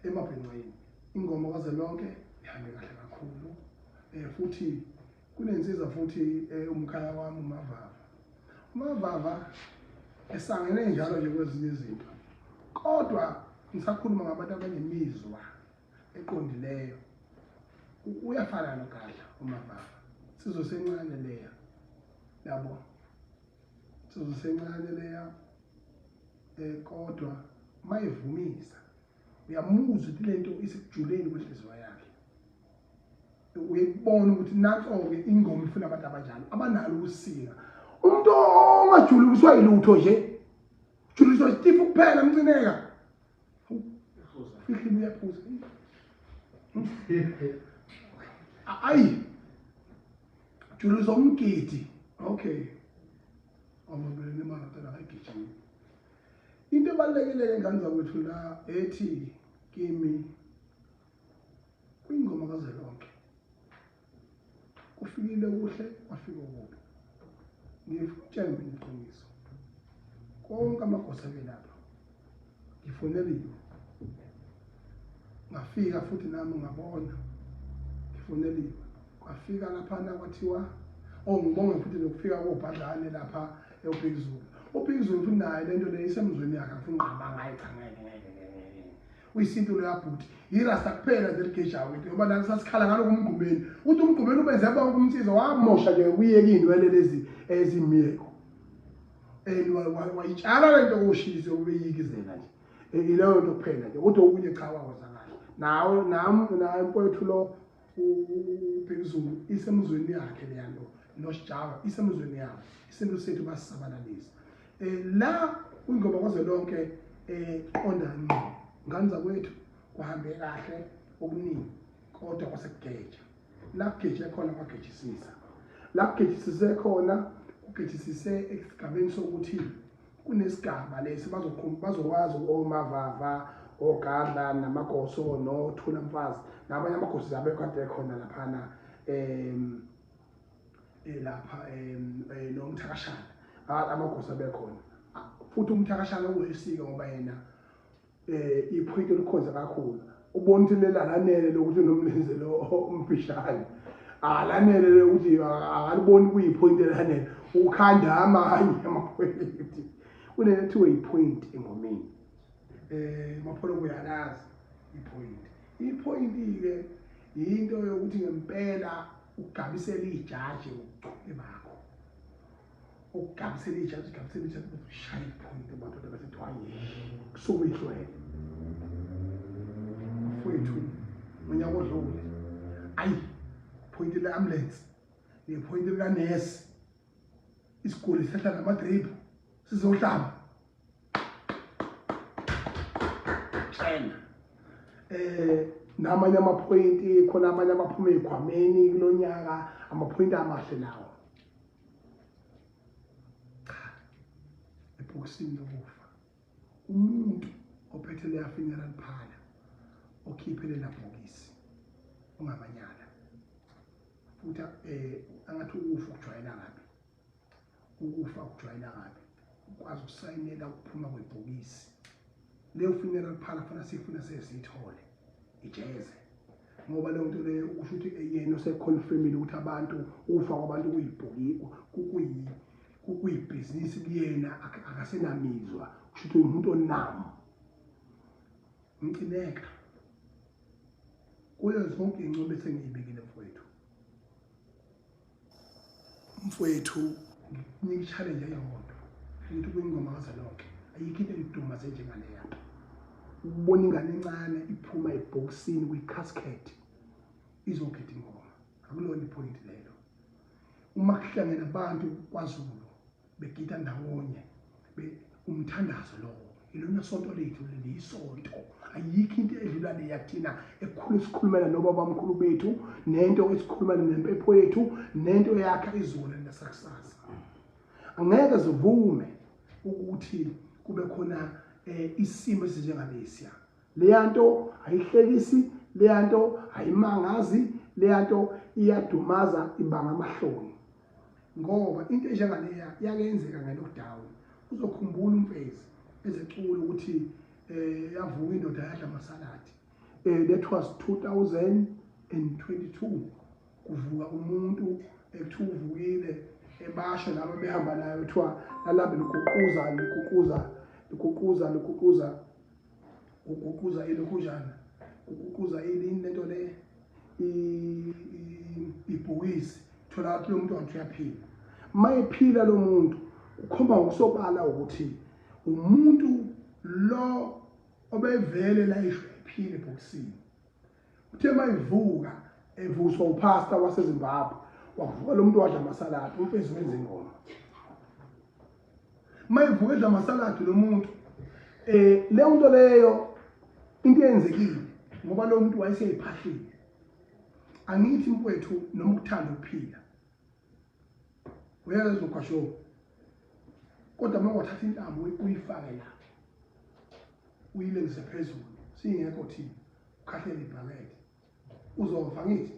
Emabhinqeni ingoma kazwelonke ihambe kahle kakhulu, futhi kunensiza futhi, umkhaya wami uMavava. UMavava esangene njalo nje kwezinye izinto, kodwa ngisakhuluma ngabantu abanemizwa eqondileyo. Uyafana noGadla uMavava, sizwe sencane leya, yabo, sizwe sencane leya, kodwa mayivumisa uyamuzwa ukuthi lento isekujuleni kwenhliziyo yakhe. Uyayibona ukuthi nanso-ke ingoma ifuna abantu abanjalo abanalo ukusika. Umuntu ongajuliswa yilutho nje, ujuliswa isitifu kuphela, mcineka fihlile, uyaphuza. Ayi, juliswa umgidi, okay, awamabelene imali akayigijimi. Into ebalulekile-ke ngane zakwethu la ethi kimi kwingoma kazwelonke, kufikile kuhle, kwafika okubi. Ngifuna mina iqiniso, konke amagosa abelapha ngifoneliwe, ngafika futhi nami ngabona ngifoneliwe, kwafika laphana kwathiwa, oh, ngibonge futhi nokufika kobhadlane lapha eUbhekizulu. UBhekizulu futhi naye lento le isemzweni yakhe, afuna ungqaba ngaye, cha, ngeke, ngeke, ngeke, uyisintu loyabhuti, yirasta kuphela nje ligejayo into, ngoba lana sasikhala ngaloko uMgqumeni, uthi uMgqumeni ubenze bonke umsizo wamosha nje kuyeka iy'nwele lezi ezimyeko, and wayitshala le nto koshise ubeyikizela nje, ileyo nto kuphela nje, kodwa okunye cha, wakwenza kahle. Nawe nami naye mfowethu lo uBhekizulu isemzweni yakhe leya nto, noSijava isemzweni yabo, isintu sethu basisabalalisa la kwingoma kwazwelonke. Qonda ngqo, ngane zakwethu, kuhambe kahle okuningi, kodwa kwasekugeja la kugeje khona, kwagejisisa la kugejisise khona, kugejisise esigabeni sokuthi kunesigaba lesi bazokwazi oMavava, oGadla namagoso noThula Mfazi nabanye amagosi abe kade khona laphana, lapha noMthakashana, amagosi abekhona futhi. UMthakashana uyisika ngoba yena iphoyinti elikhonze kakhulu, ubona ukuthi lela lanele lokuthi nomlenze lo umfishane. Alanele ukuthi akaliboni kuyiphoyinti elanele ukhanda amanye amaphoyinti. Kunento ethiwa iphoyinti engomeni. Mapholo uyalazi iphoyinti. Iphoyinti-ke yinto yokuthi ngempela ugabisele ijaji ngobuchule bakho. Ukugabisela ijaji, ugabisela ijaji bese ushaya iphoyinti amadoda bese kuthiwa kusuke ihlwele. Mfowethu, ngonyaka odlule, ayi, phoyinti le-ambulance nephoyinti likanesi, isiguli sehla namadrip sizohlaba tshena. Namanye amaphoyinti khona, amanye amaphuma ey'khwameni kulonyaka, amaphoyinti amahle lawo. Cha, ebhokisini lokufa umuntu ophethe leya funeral parlor okhiphe lela bhokisi ungamanyala futhi angathi ukufa ukujwayela kabi, ukufa ukujwayela kabi, ukwazi ukusayinela ukuphuma kwebhokisi. Leyo funeral parlor fanele sifuna sesiyithole ijeze, ngoba leyo nto leyo usho ukuthi yena useconfirmile ukuthi abantu ukufa kwabantu kuyibhizinisi kuyena, akasenamizwa, kusho ukuthi umuntu onamo. Ngcineka kuyo zonke iy'ncomo esengiyibekile mfowethu. Mfowethu, ngikunika i-challenge eyodwa ukuthi kuyingoma kazwelonke ayikho into engidumaze njengaleya nto. Ukubona ingane encane iphuma ebhokisini kwi-casket izogida ingoma, akulona iphoyinti lelo. Uma kuhlangene abantu kwaZulu begida ndawonye, umthandazo lowo, ilona sonto lethu leli, isonto. Ayikho into edlula leya thina ekukhulu sikhulumela nobabamkhulu bethu, nento esikhulumela nempepho yethu, nento eyakha izulu lesakusasa. Angeke sivume ukuthi kube khona isimo esinjengalesiya. Leya nto ayihlekisi, leya nto ayimangazi, leya nto iyadumaza, ibanga amahloni. Ngoba into enjengaleya yakenzeka nge-lockdown. Uzokhumbula uMfezi ezecula ukuthi yavuka indoda yadla amasaladi. That was 2022. Kuvuka umuntu ekuthiwa uvukile, ebasho laba behamba naye kuthiwa lalambe liguquza, liguquza, liguquza, liguquza, kuguquza ilokhujana, kuguquza ilini lento le ibhokisi. Thola ukuthi lo muntu wathi uyaphila. Uma ephila lo muntu ukhomba ngokusobala ukuthi umuntu lo obevele la isho ephile ebhokisini. Uthe mayivuka evuswa upastor waseZimbabwe, wavuka lo muntu wadla amasaladi, uMfezi wenza ingoma. Mayivuka edla amasaladi lo muntu, leyo nto leyo into eyenzekile ngoba lo muntu wayeseyiphahlile. Angithi mfowethu, noma ukuthanda ukuphila uyazi ukhasho, kodwa uma wathatha intambo uyifake la uyilengise phezulu singekho thina, ukhahlela ibhakede, uzofa. Ngithi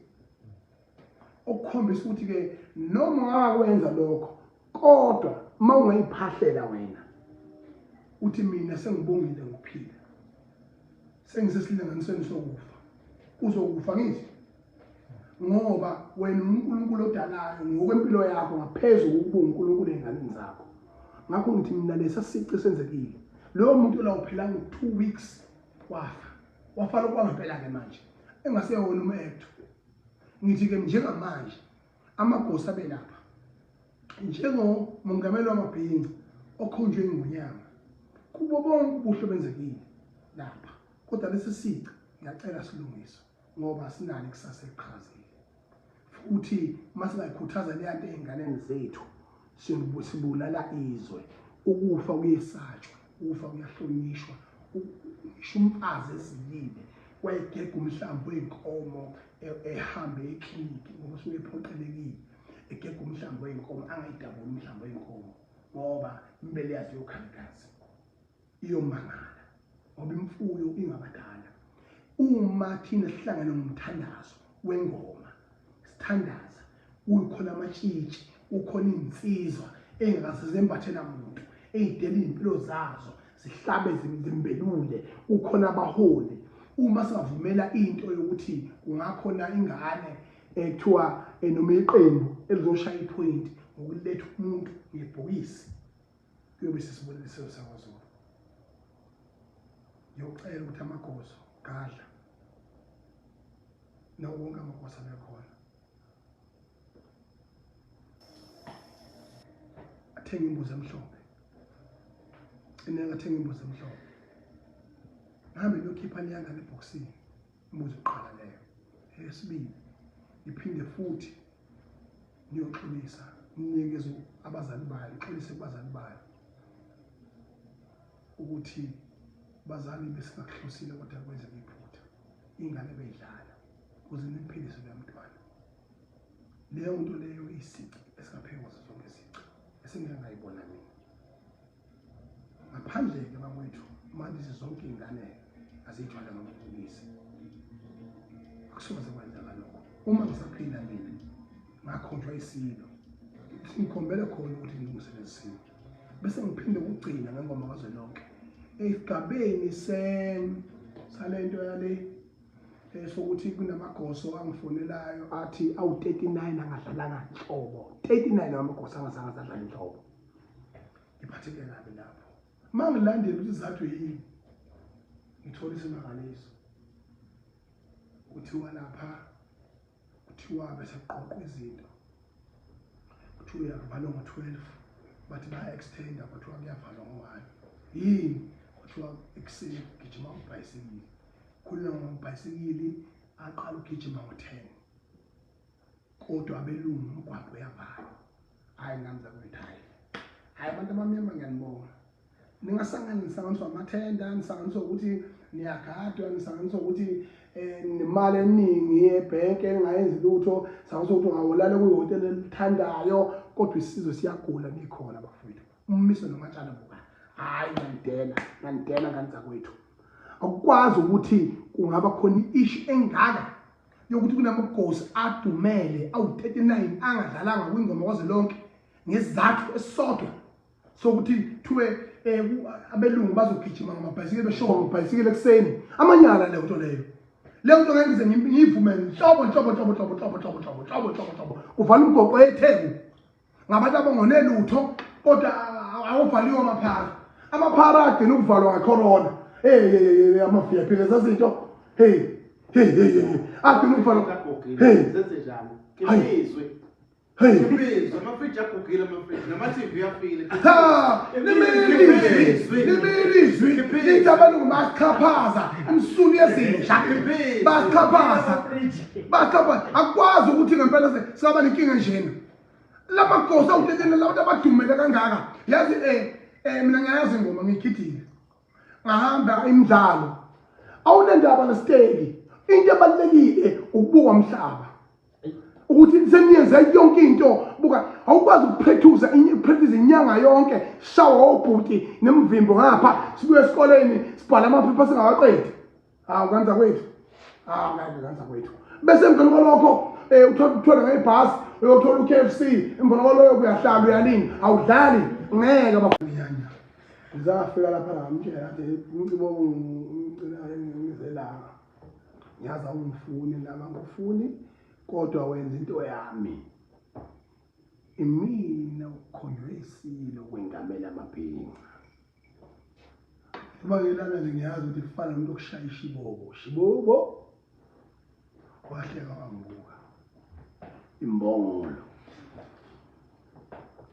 okukhombisa ukuthi ke noma ungakwenza lokho, kodwa uma ungayiphahlela wena uthi mina sengibongile ngokuphila, sengisesilinganisweni sokufa, uzokufa. Ngithi ngoba wena uNkulunkulu odalayo ngokwempilo yakho ngaphezu kokuba uNkulunkulu ey'nganeni zakho. Ngakho ngithi mina lesa sici senzekile, loyo muntu la uphila ngo-2 weeks wafa, wafa lokhu kwangempela-ke manje engaseyona umu-actor. Ngithi-ke njengamanje amagosi abelapha njengomongameli wamabhinca okhonjwe ingonyama, kubo bonke ubuhle obenzekile lapha, kodwa lesi sici ngiyacela silungiswe ngoba sinalo ikusasa eliqhakazile. Futhi uma singayikhuthaza leya nto ey'nganeni zethu, sibulala izwe. Ukufa kuyesatshwa, ukufa kuyahlonishwa. Ngisho umfazi ezilile wayegega umhlambi wey'nkomo ehambe ekliniki ngoba usuke ephoqelekile, egega umhlambi wey'nkomo, angayidabuli umhlambi wey'nkomo ngoba imbele yazo iyokhala igazi, iyomangala ngoba imfuyo ingabadala. Uma thina sihlangene ngomthandazo wengoma sithandaza, kukhona amatshitshi, kukhona iy'nsizwa ey'ngakaze zembathe namuntu, ey'dela iy'mpilo zazo zihlabe zimbelule, kukhona abaholi. Uma singavumela into yokuthi kungakhona ingane Ekuthiwa noma iqembu elizoshaya iphoyinti ngokuletha umuntu ngebhokisi kuyobe sesibonile isizwe sakwaZulu. Ngiyocela ukuthi amagoso gadla nawo wonke amagoso abekhona athenge imbuzi emhlophe, ineka athenga imbuzi emhlophe, ngihambe ngiyokhipha leya ngane ebhokisini, imbuzi yokuqala leyo. Eyesibili, ngiphinde futhi niyoxolisa, ninikeze abazali bayo, nixolise kubazali bayo ukuthi bazali besingakuhlosile kodwa kwenzeka iphutha, ingane beyidlala ukuze nimphilise loya mntwana. Leyo nto leyo isici esingaphezu kwazo zonke izici esengike ngayibona mina. Ngaphandle-ke bakwethu, manje zonke iy'ngane aziyithwale ngamabhokisi, akusoze kwenzeka lokho. Uma ngisaphila mina ngakhonjwa isilo ngikhombele khona ukuthi ngilungise lesi simo, bese ngiphinde ukugcina ngengoma kazwelonke esigabeni salento yale sokuthi kunamagoso angifonelayo athi awu-39 angadlalanga nhlobo, 39 amagoso angazange adlale nhlobo. Ngiphatheke kabi lapho uma ngilandela ukuthi izathu yini, ngithola isimangaliso kuthiwa lapha kuthiwa bese kuqoqwa izinto, kuthiwa uyavalwa ngo-12, bathi baya-extenda, kwathiwa kuyavalwa ngo-1. Yini? Kuthiwa ekuseni kugijima ubhayisikili, khulula ngobhayisikili aqala ukugijima ngo-10, kodwa abelungu umgwaqo uyavalwa. Hhayi ngami zakwethu, hhayi hhayi abantu abamnyama ngiyanibonga, ningasangani, nisanganiswa amathenda, nisanganiswa ukuthi niyagadwa, nisanganiswa ukuthi nemali eningi ebhenki engayenzi lutho, sanganiswa ukuthi ungawulala kwihhotela elithandayo, kodwa isizwe siyagula nikhona bafowethu. Ummiso nomatshana buka, hhayi ngiyandela, ngiyandela ngane zakwethu. Akukwazi ukuthi kungaba khona i-issue engaka yokuthi kunamagosi adumele awu-39 angadlalanga kwingoma kwazwelonke ngesizathu esisodwa sokuthi kuthiwe abelungu bazogijima ngamabhayisikili, beshoka ngamabhayisikili ekuseni. Amanyala leyo nto leyo, leyo nto ngeke ngize ngiyivume nhlobo nhlobo nhlobo nhlobo nhlobo nhlobo nhlobo nhlobo nhlobo nhlobo. Kuvala umgoqo eTheku ngabantu abangone lutho, kodwa awuvaliwe amaphara, amaphara agcina ukuvalwa ngecorona. Hey, ama-VIP leza zinto, hey hey hey hey, agcina ukuvalwa. Hey, zenze njani? Khipha Hey. Khipha amafriji agugile, amafriji nama-TV afile. Ha, limile limile izwi lithi abelungu basichaphaza imsunu yezinja, basichaphaza, basichaphaza. Akukwazi ukuthi ngempela singaba nenkinga njena lamagosi awutetene labantu abadumele kangaka. Yazi mina ngiyayazi ingoma, ngiyigidile ngahamba imidlalo, awunendaba nesiteki. Into ebalulekile ukubuka umhlaba ukuthi seniyenze yonke into. Buka, awukwazi ukuphethuza upractice inyanga yonke, shawa obhuti nemvimbo ngapha, sibuye esikoleni sibhala amaphepha singawaqedi. Hawu kanza kwethu, hawu ngeke kanza kwethu. Bese emveni kwalokho uthola uthola ngebhasi uyothola u-KFC, emveni kwaloyo uyahlala uyalinda, awudlali ngeke bakunyanya. Ngizafika lapha ngamtshela athi umcibo ngicela ngizelanga, ngiyazi awungifuni nami angikufuni, kodwa wenza into yami, imina ukhonjwe isilo kwengamela amabhinca. Uma ngilala nje ngiyazi ukuthi kufana nomuntu okushaya ishibobo shibobo, wahleka wangibuka imbongolo.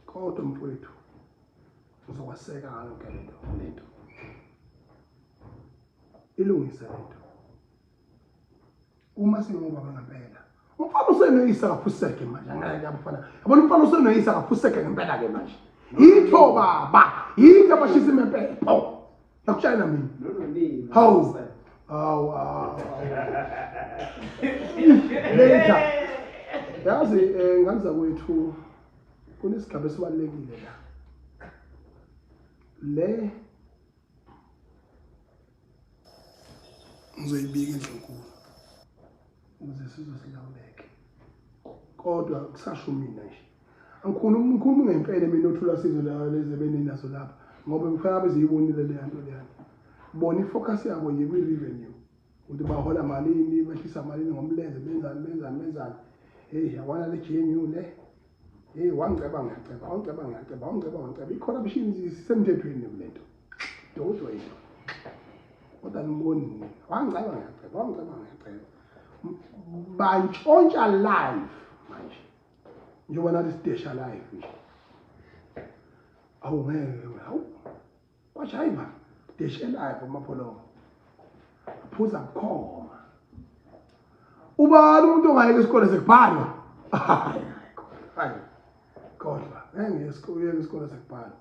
Kodwa mfowethu uzokwaseka ngayo yonke lento, lento ilungise lento. Uma singobaba ngempela, umfana usenoyisa kaphuseke manje, angeke abafana yabona, umfana usenoyisa kaphuseke ngempela ke manje. Yitho baba, yitho abashisa impepho, ngakutshela mina. Hawu hawu hawu, later. Yazi ngane zakwethu, kunesigaba esibalulekile la le ngizoyibika endlunkulu ukuze sizwe silawuleke, kodwa kusasho mina nje angikhulumi, ngikhuluma ngempela mina othula sizwe la lezi beninazo lapha, ngoba kufanele beziyibonile leya nto leyana. Bona ifocus yabo nje kwi-revenue, ukuthi bahola malini, behlisa malini ngomlenze, benzani benzani benzani. Hey, yabona le GNU le. Hey, wangiceba ngiyaceba, wangiceba ngiyaceba, wangiceba ngiyaceba. I-corruption isemthethweni kule nto. Dodwa into. Kodwa niboni nina. Wangiceba ngiyaceba, wangiceba ngiyaceba. Bantshontsha live manje. Njengoba nathi sidesha live nje. Awu ngeke, hawu. Kwajayiva deshe live uMapholoba. Phuza bukhoma. Ubani umuntu ongayeka isikole sekubhalwa? Hayi. Kodwa ngeke ngiye isikole sekubhalwa.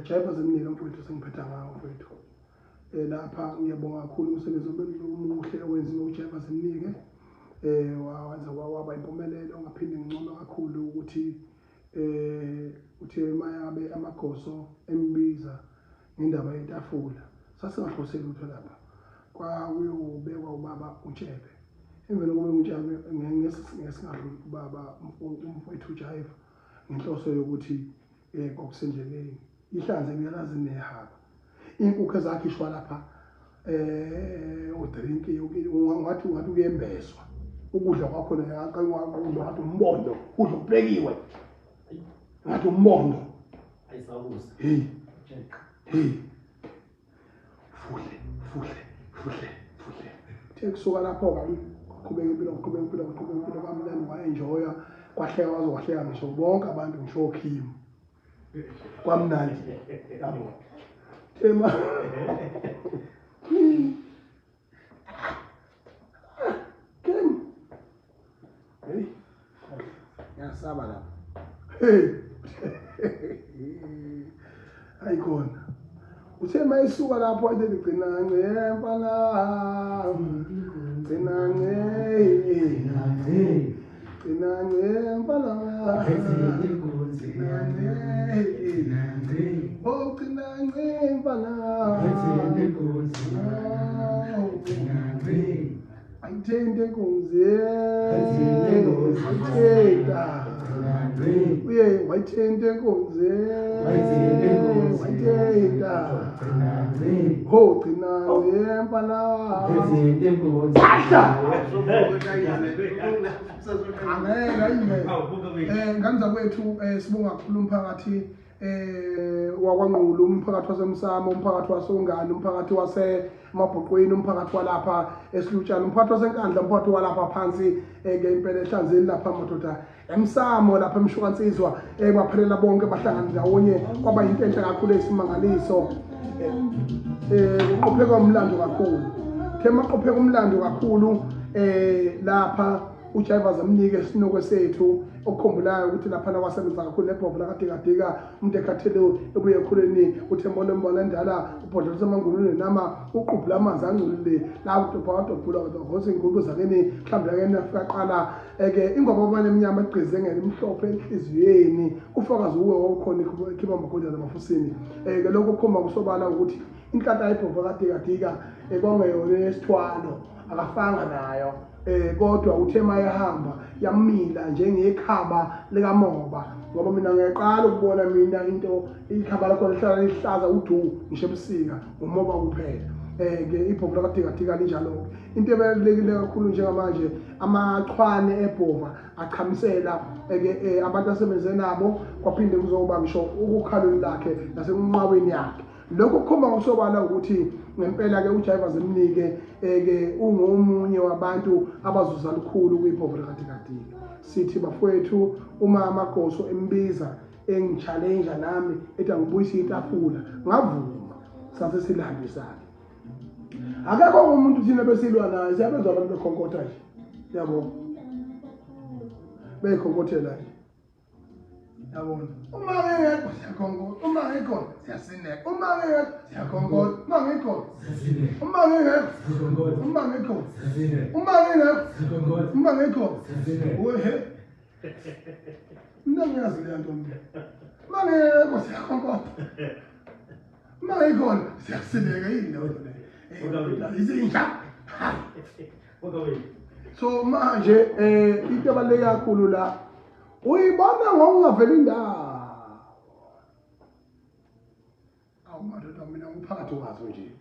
Jayiva zemnika mfowethu, sengiphetha ngawo mfowethu. Lapha ngiyabonga kakhulu umsebenzi omuhle owenziwe uJayiva Zemnike. Wawenza waba impumelelo. Ngaphinde ngincome kakhulu ukuthi uthe mayabe amagoso embiza ngendaba yetafula, sasingahloseli lutho lapha. Kwakuyobekwa ubaba uTshebe. Emveni kokuba uTshebe ngesingadluli ubaba umfowethu uJayiva ngenhloso yokuthi kwakusendleleni ihlanze ngiyalazi nehaba inkukhu ezakhishwa lapha udrinki ungathi kuyembeswa ukudla kwakhona, ngathi umbondo, udla kuphekiwe ngathi umbondo. Ayisabuza. Hey hey, fuhle fuhle fuhle fuhle. Uthe kusuka lapho-ke qhubeka impilo, qhubeka impilo, qhubeka impilo kwamnandi, wa-enjoya, kwahleka waze wahleka ngisho bonke abantu, ngisho oKhim, kwamnandi yabo. Tema Kim, hey, ngiyasaba lapha. Hey, hayi khona. Uthe mayisuka lapho wathi gcina nce mfana, gcina nce, gcina nce mfana, gcina nce, oh gcina nce mfana, ayithinte inkunzi, ayithinta uye wayithinta inkunzi, wayithinta ho gcina nce mfana. Angeke ayime. Ngane zakwethu, sibonga kakhulu umphakathi wakwaNqulu, umphakathi waseMsamo, umphakathi waseUngane, umphakathi waseMabhuqweni, umphakathi walapha eSilutshana, umphakathi waseNkandla, umphakathi walapha phansi ke impela ehlanzeni lapha madoda eMsamo lapha eMshukansizwa. Baphelela bonke bahlangana ndawonye, kwaba yinto enhle kakhulu eyisimangaliso. Uqopheka umlando kakhulu, thema qopheka umlando kakhulu lapha uJayiva Zemnike isinoko sethu okukhumbulayo ukuthi laphana wasebenza kakhulu nebhovu lakadikadika, umuntu ekhathele ebuye ekhuleni, uthembole mbona endala, ubhodlela usemangulule nama uqubhula amanzi angcolile la udobha wadobhula wadosa iy'ngulube zakini mhlawumbe akeni afika qala ke ingoba abanye emnyama egqize ngene imhlophe enhliziyweni, ufakazi uwe wawukhona ekhipha amakhonjana emafusini. Ke lokho kukhomba kusobala ukuthi inhlanhla yebhovu kadikadika kwangeyona yesithwalo, akafanga nayo. Kodwa uthe mayehamba yamila njengekhaba likamoba, ngoba mina ngiyaqala ukubona mina into ikhaba lakhona lihlala lihlaza udu ngisho ebusika, umoba kuphela. Ke ibhovu lakadikadika linjalo-ke. Into ebalulekile kakhulu njengamanje, amachwane ebhova achamisela ke abantu asebenze nabo, kwaphinde kuzoba ngisho ukukhalweni lakhe nasekunqaweni yakhe. Lokho kukhomba ngokusobala ukuthi ngempela ke uJayiva Zemnike ke ungomunye wabantu abazuza lukhulu kwibhovu likadikadika. Sithi bafowethu, uma amagoso embiza engi-challenge nami ethi angibuyise itafula, ngavuma, sase silihambisana. Akekho umuntu thina besilwa naye, siyabezwa abantu bekhonkotha nje, yabo, beyikhonkotela nje, yabona. Uma ngekho siyakhonkotha, uma ngekho siyasineka, uma ngekho siyakhonkotha, uma ngekho, uma ngekho, uma ngekho, uma ngekho, uma ngekho, wehe, mina ngiyazi leya nto mina. Uma ngekho siyakhonkotha, uma ngekhona siyasineka. Yini leyo nto leyo? Izinja. So manje into ebaluleke kakhulu la, uyibona ngokungaveli indawo. Awu madoda, mina ngiphakathi kwazo nje.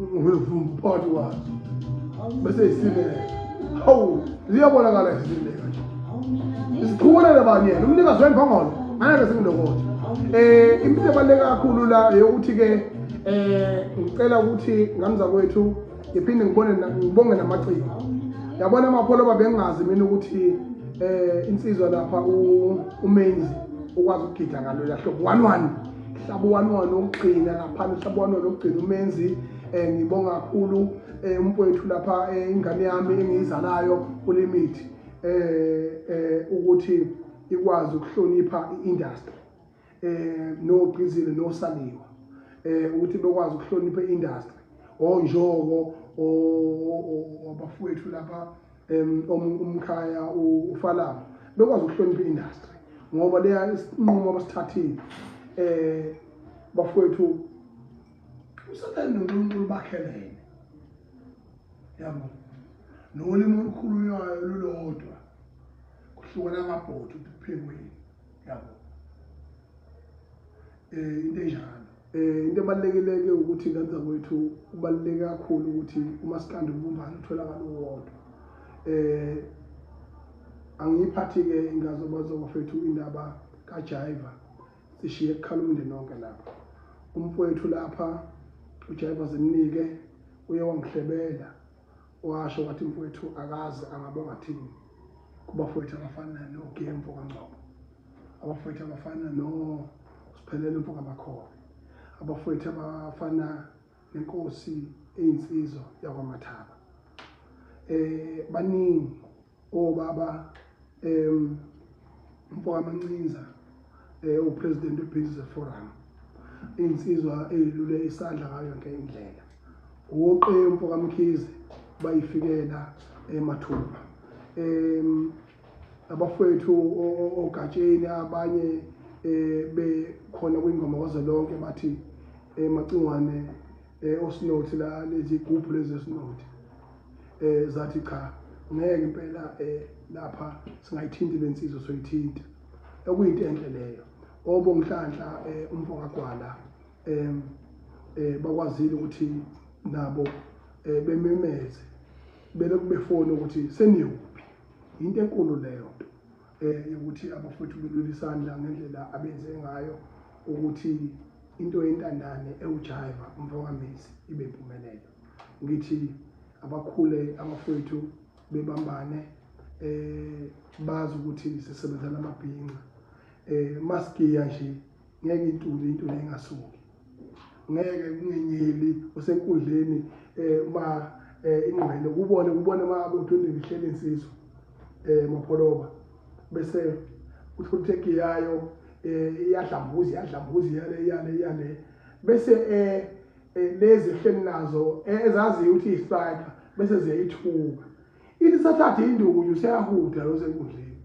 Ngivele phakathi kwazo bese isileka. Hawu, ziyabonakala isileka nje. Isiqhubelele bani yena umnikazi wembongolo ngeke singilokothe. Into ebaluleke kakhulu la eyokuthi ke ngicela ukuthi ngamza kwethu ngiphinde ngibone ngibonge namaciko. Yabona amapholo bengingazi mina ukuthi insizwa lapha uMenzi ukwazi ukugida ngalo hlobo 11 hlabo 11 okugcina lapha hlabo 11 okugcina uMenzi. Ngibonga kakhulu umfowethu lapha ingane yami engiyizalayo uLimit ukuthi ikwazi ukuhlonipha i-industry nogqizile nosaliwa ukuthi bekwazi ukuhlonipha i-industry onjoko abafowethu lapha umkhaya uFalama bekwazi ukuhlonipha i-industry ngoba leya isinqumo abasithathile bafowethu uSathane noNkulunkulu bakhelene yabo nolimi olukhulunywayo lulodwa kuhlukana amabhodi ukuthi kuphekweni yabo into enjalo. Into ebalulekile-ke ukuthi ngenza kwethu kubaluleke kakhulu ukuthi umasikandi ubumbane utholakala uwodwa. Angiyiphathi-ke ingazobazo bafethu indaba kaJaiva sishiye kukhala umndeni wonke lapha. Umfowethu lapha uJaiva zimnike uye wangihlebela washo wathi mfowethu akaze angabonga thini kubafowethu abafana noGemfo kaNgcobo, abafowethu abafana noSiphelele mfo kaMakhona, abafowethu abafana nenkosi eyinsizwa yakwaMathaba. Baningi obaba mfo kaMancinza upresident weBusiness Forum, insizwa eyilule isandla ngayo yonke indlela. Uqe mfo kaMkhize bayifikela emathupha. Abafowethu ogatsheni abanye bekhona kwingoma kwazwelonke bathi Macingwane osinothi la lezi gubhu lezi esinothi zathi cha ngeke impela lapha singayithinti lensizwa soyithinta, okuyinto enhle leyo. Obonhlanhla umfo kaGwala bakwazile ukuthi nabo bememeze belokhu befona ukuthi seniyuphi. Into enkulu leyo nto yokuthi abafowethu belula isandla ngendlela abenze ngayo ukuthi into yentandane ewuJaiva umfo kaMesi ibe impumelelo. Ngithi abakhule abafowethu bebambane bazi ukuthi sisebenza namabhinca. Masigiya nje ngeke intuli into engasuki, ngeke kungenyeli osenkundleni uma ingqwele kubone uma uthunde ihlele insizwa Mapholoba bese uthola ukuthi egiyayo iyadlambuza iyale iyale bese lezi ehleli nazo ezaziyo ukuthi istriker bese ziyayithuka ithi sathatha induku nje useyahuda lo senkundleni.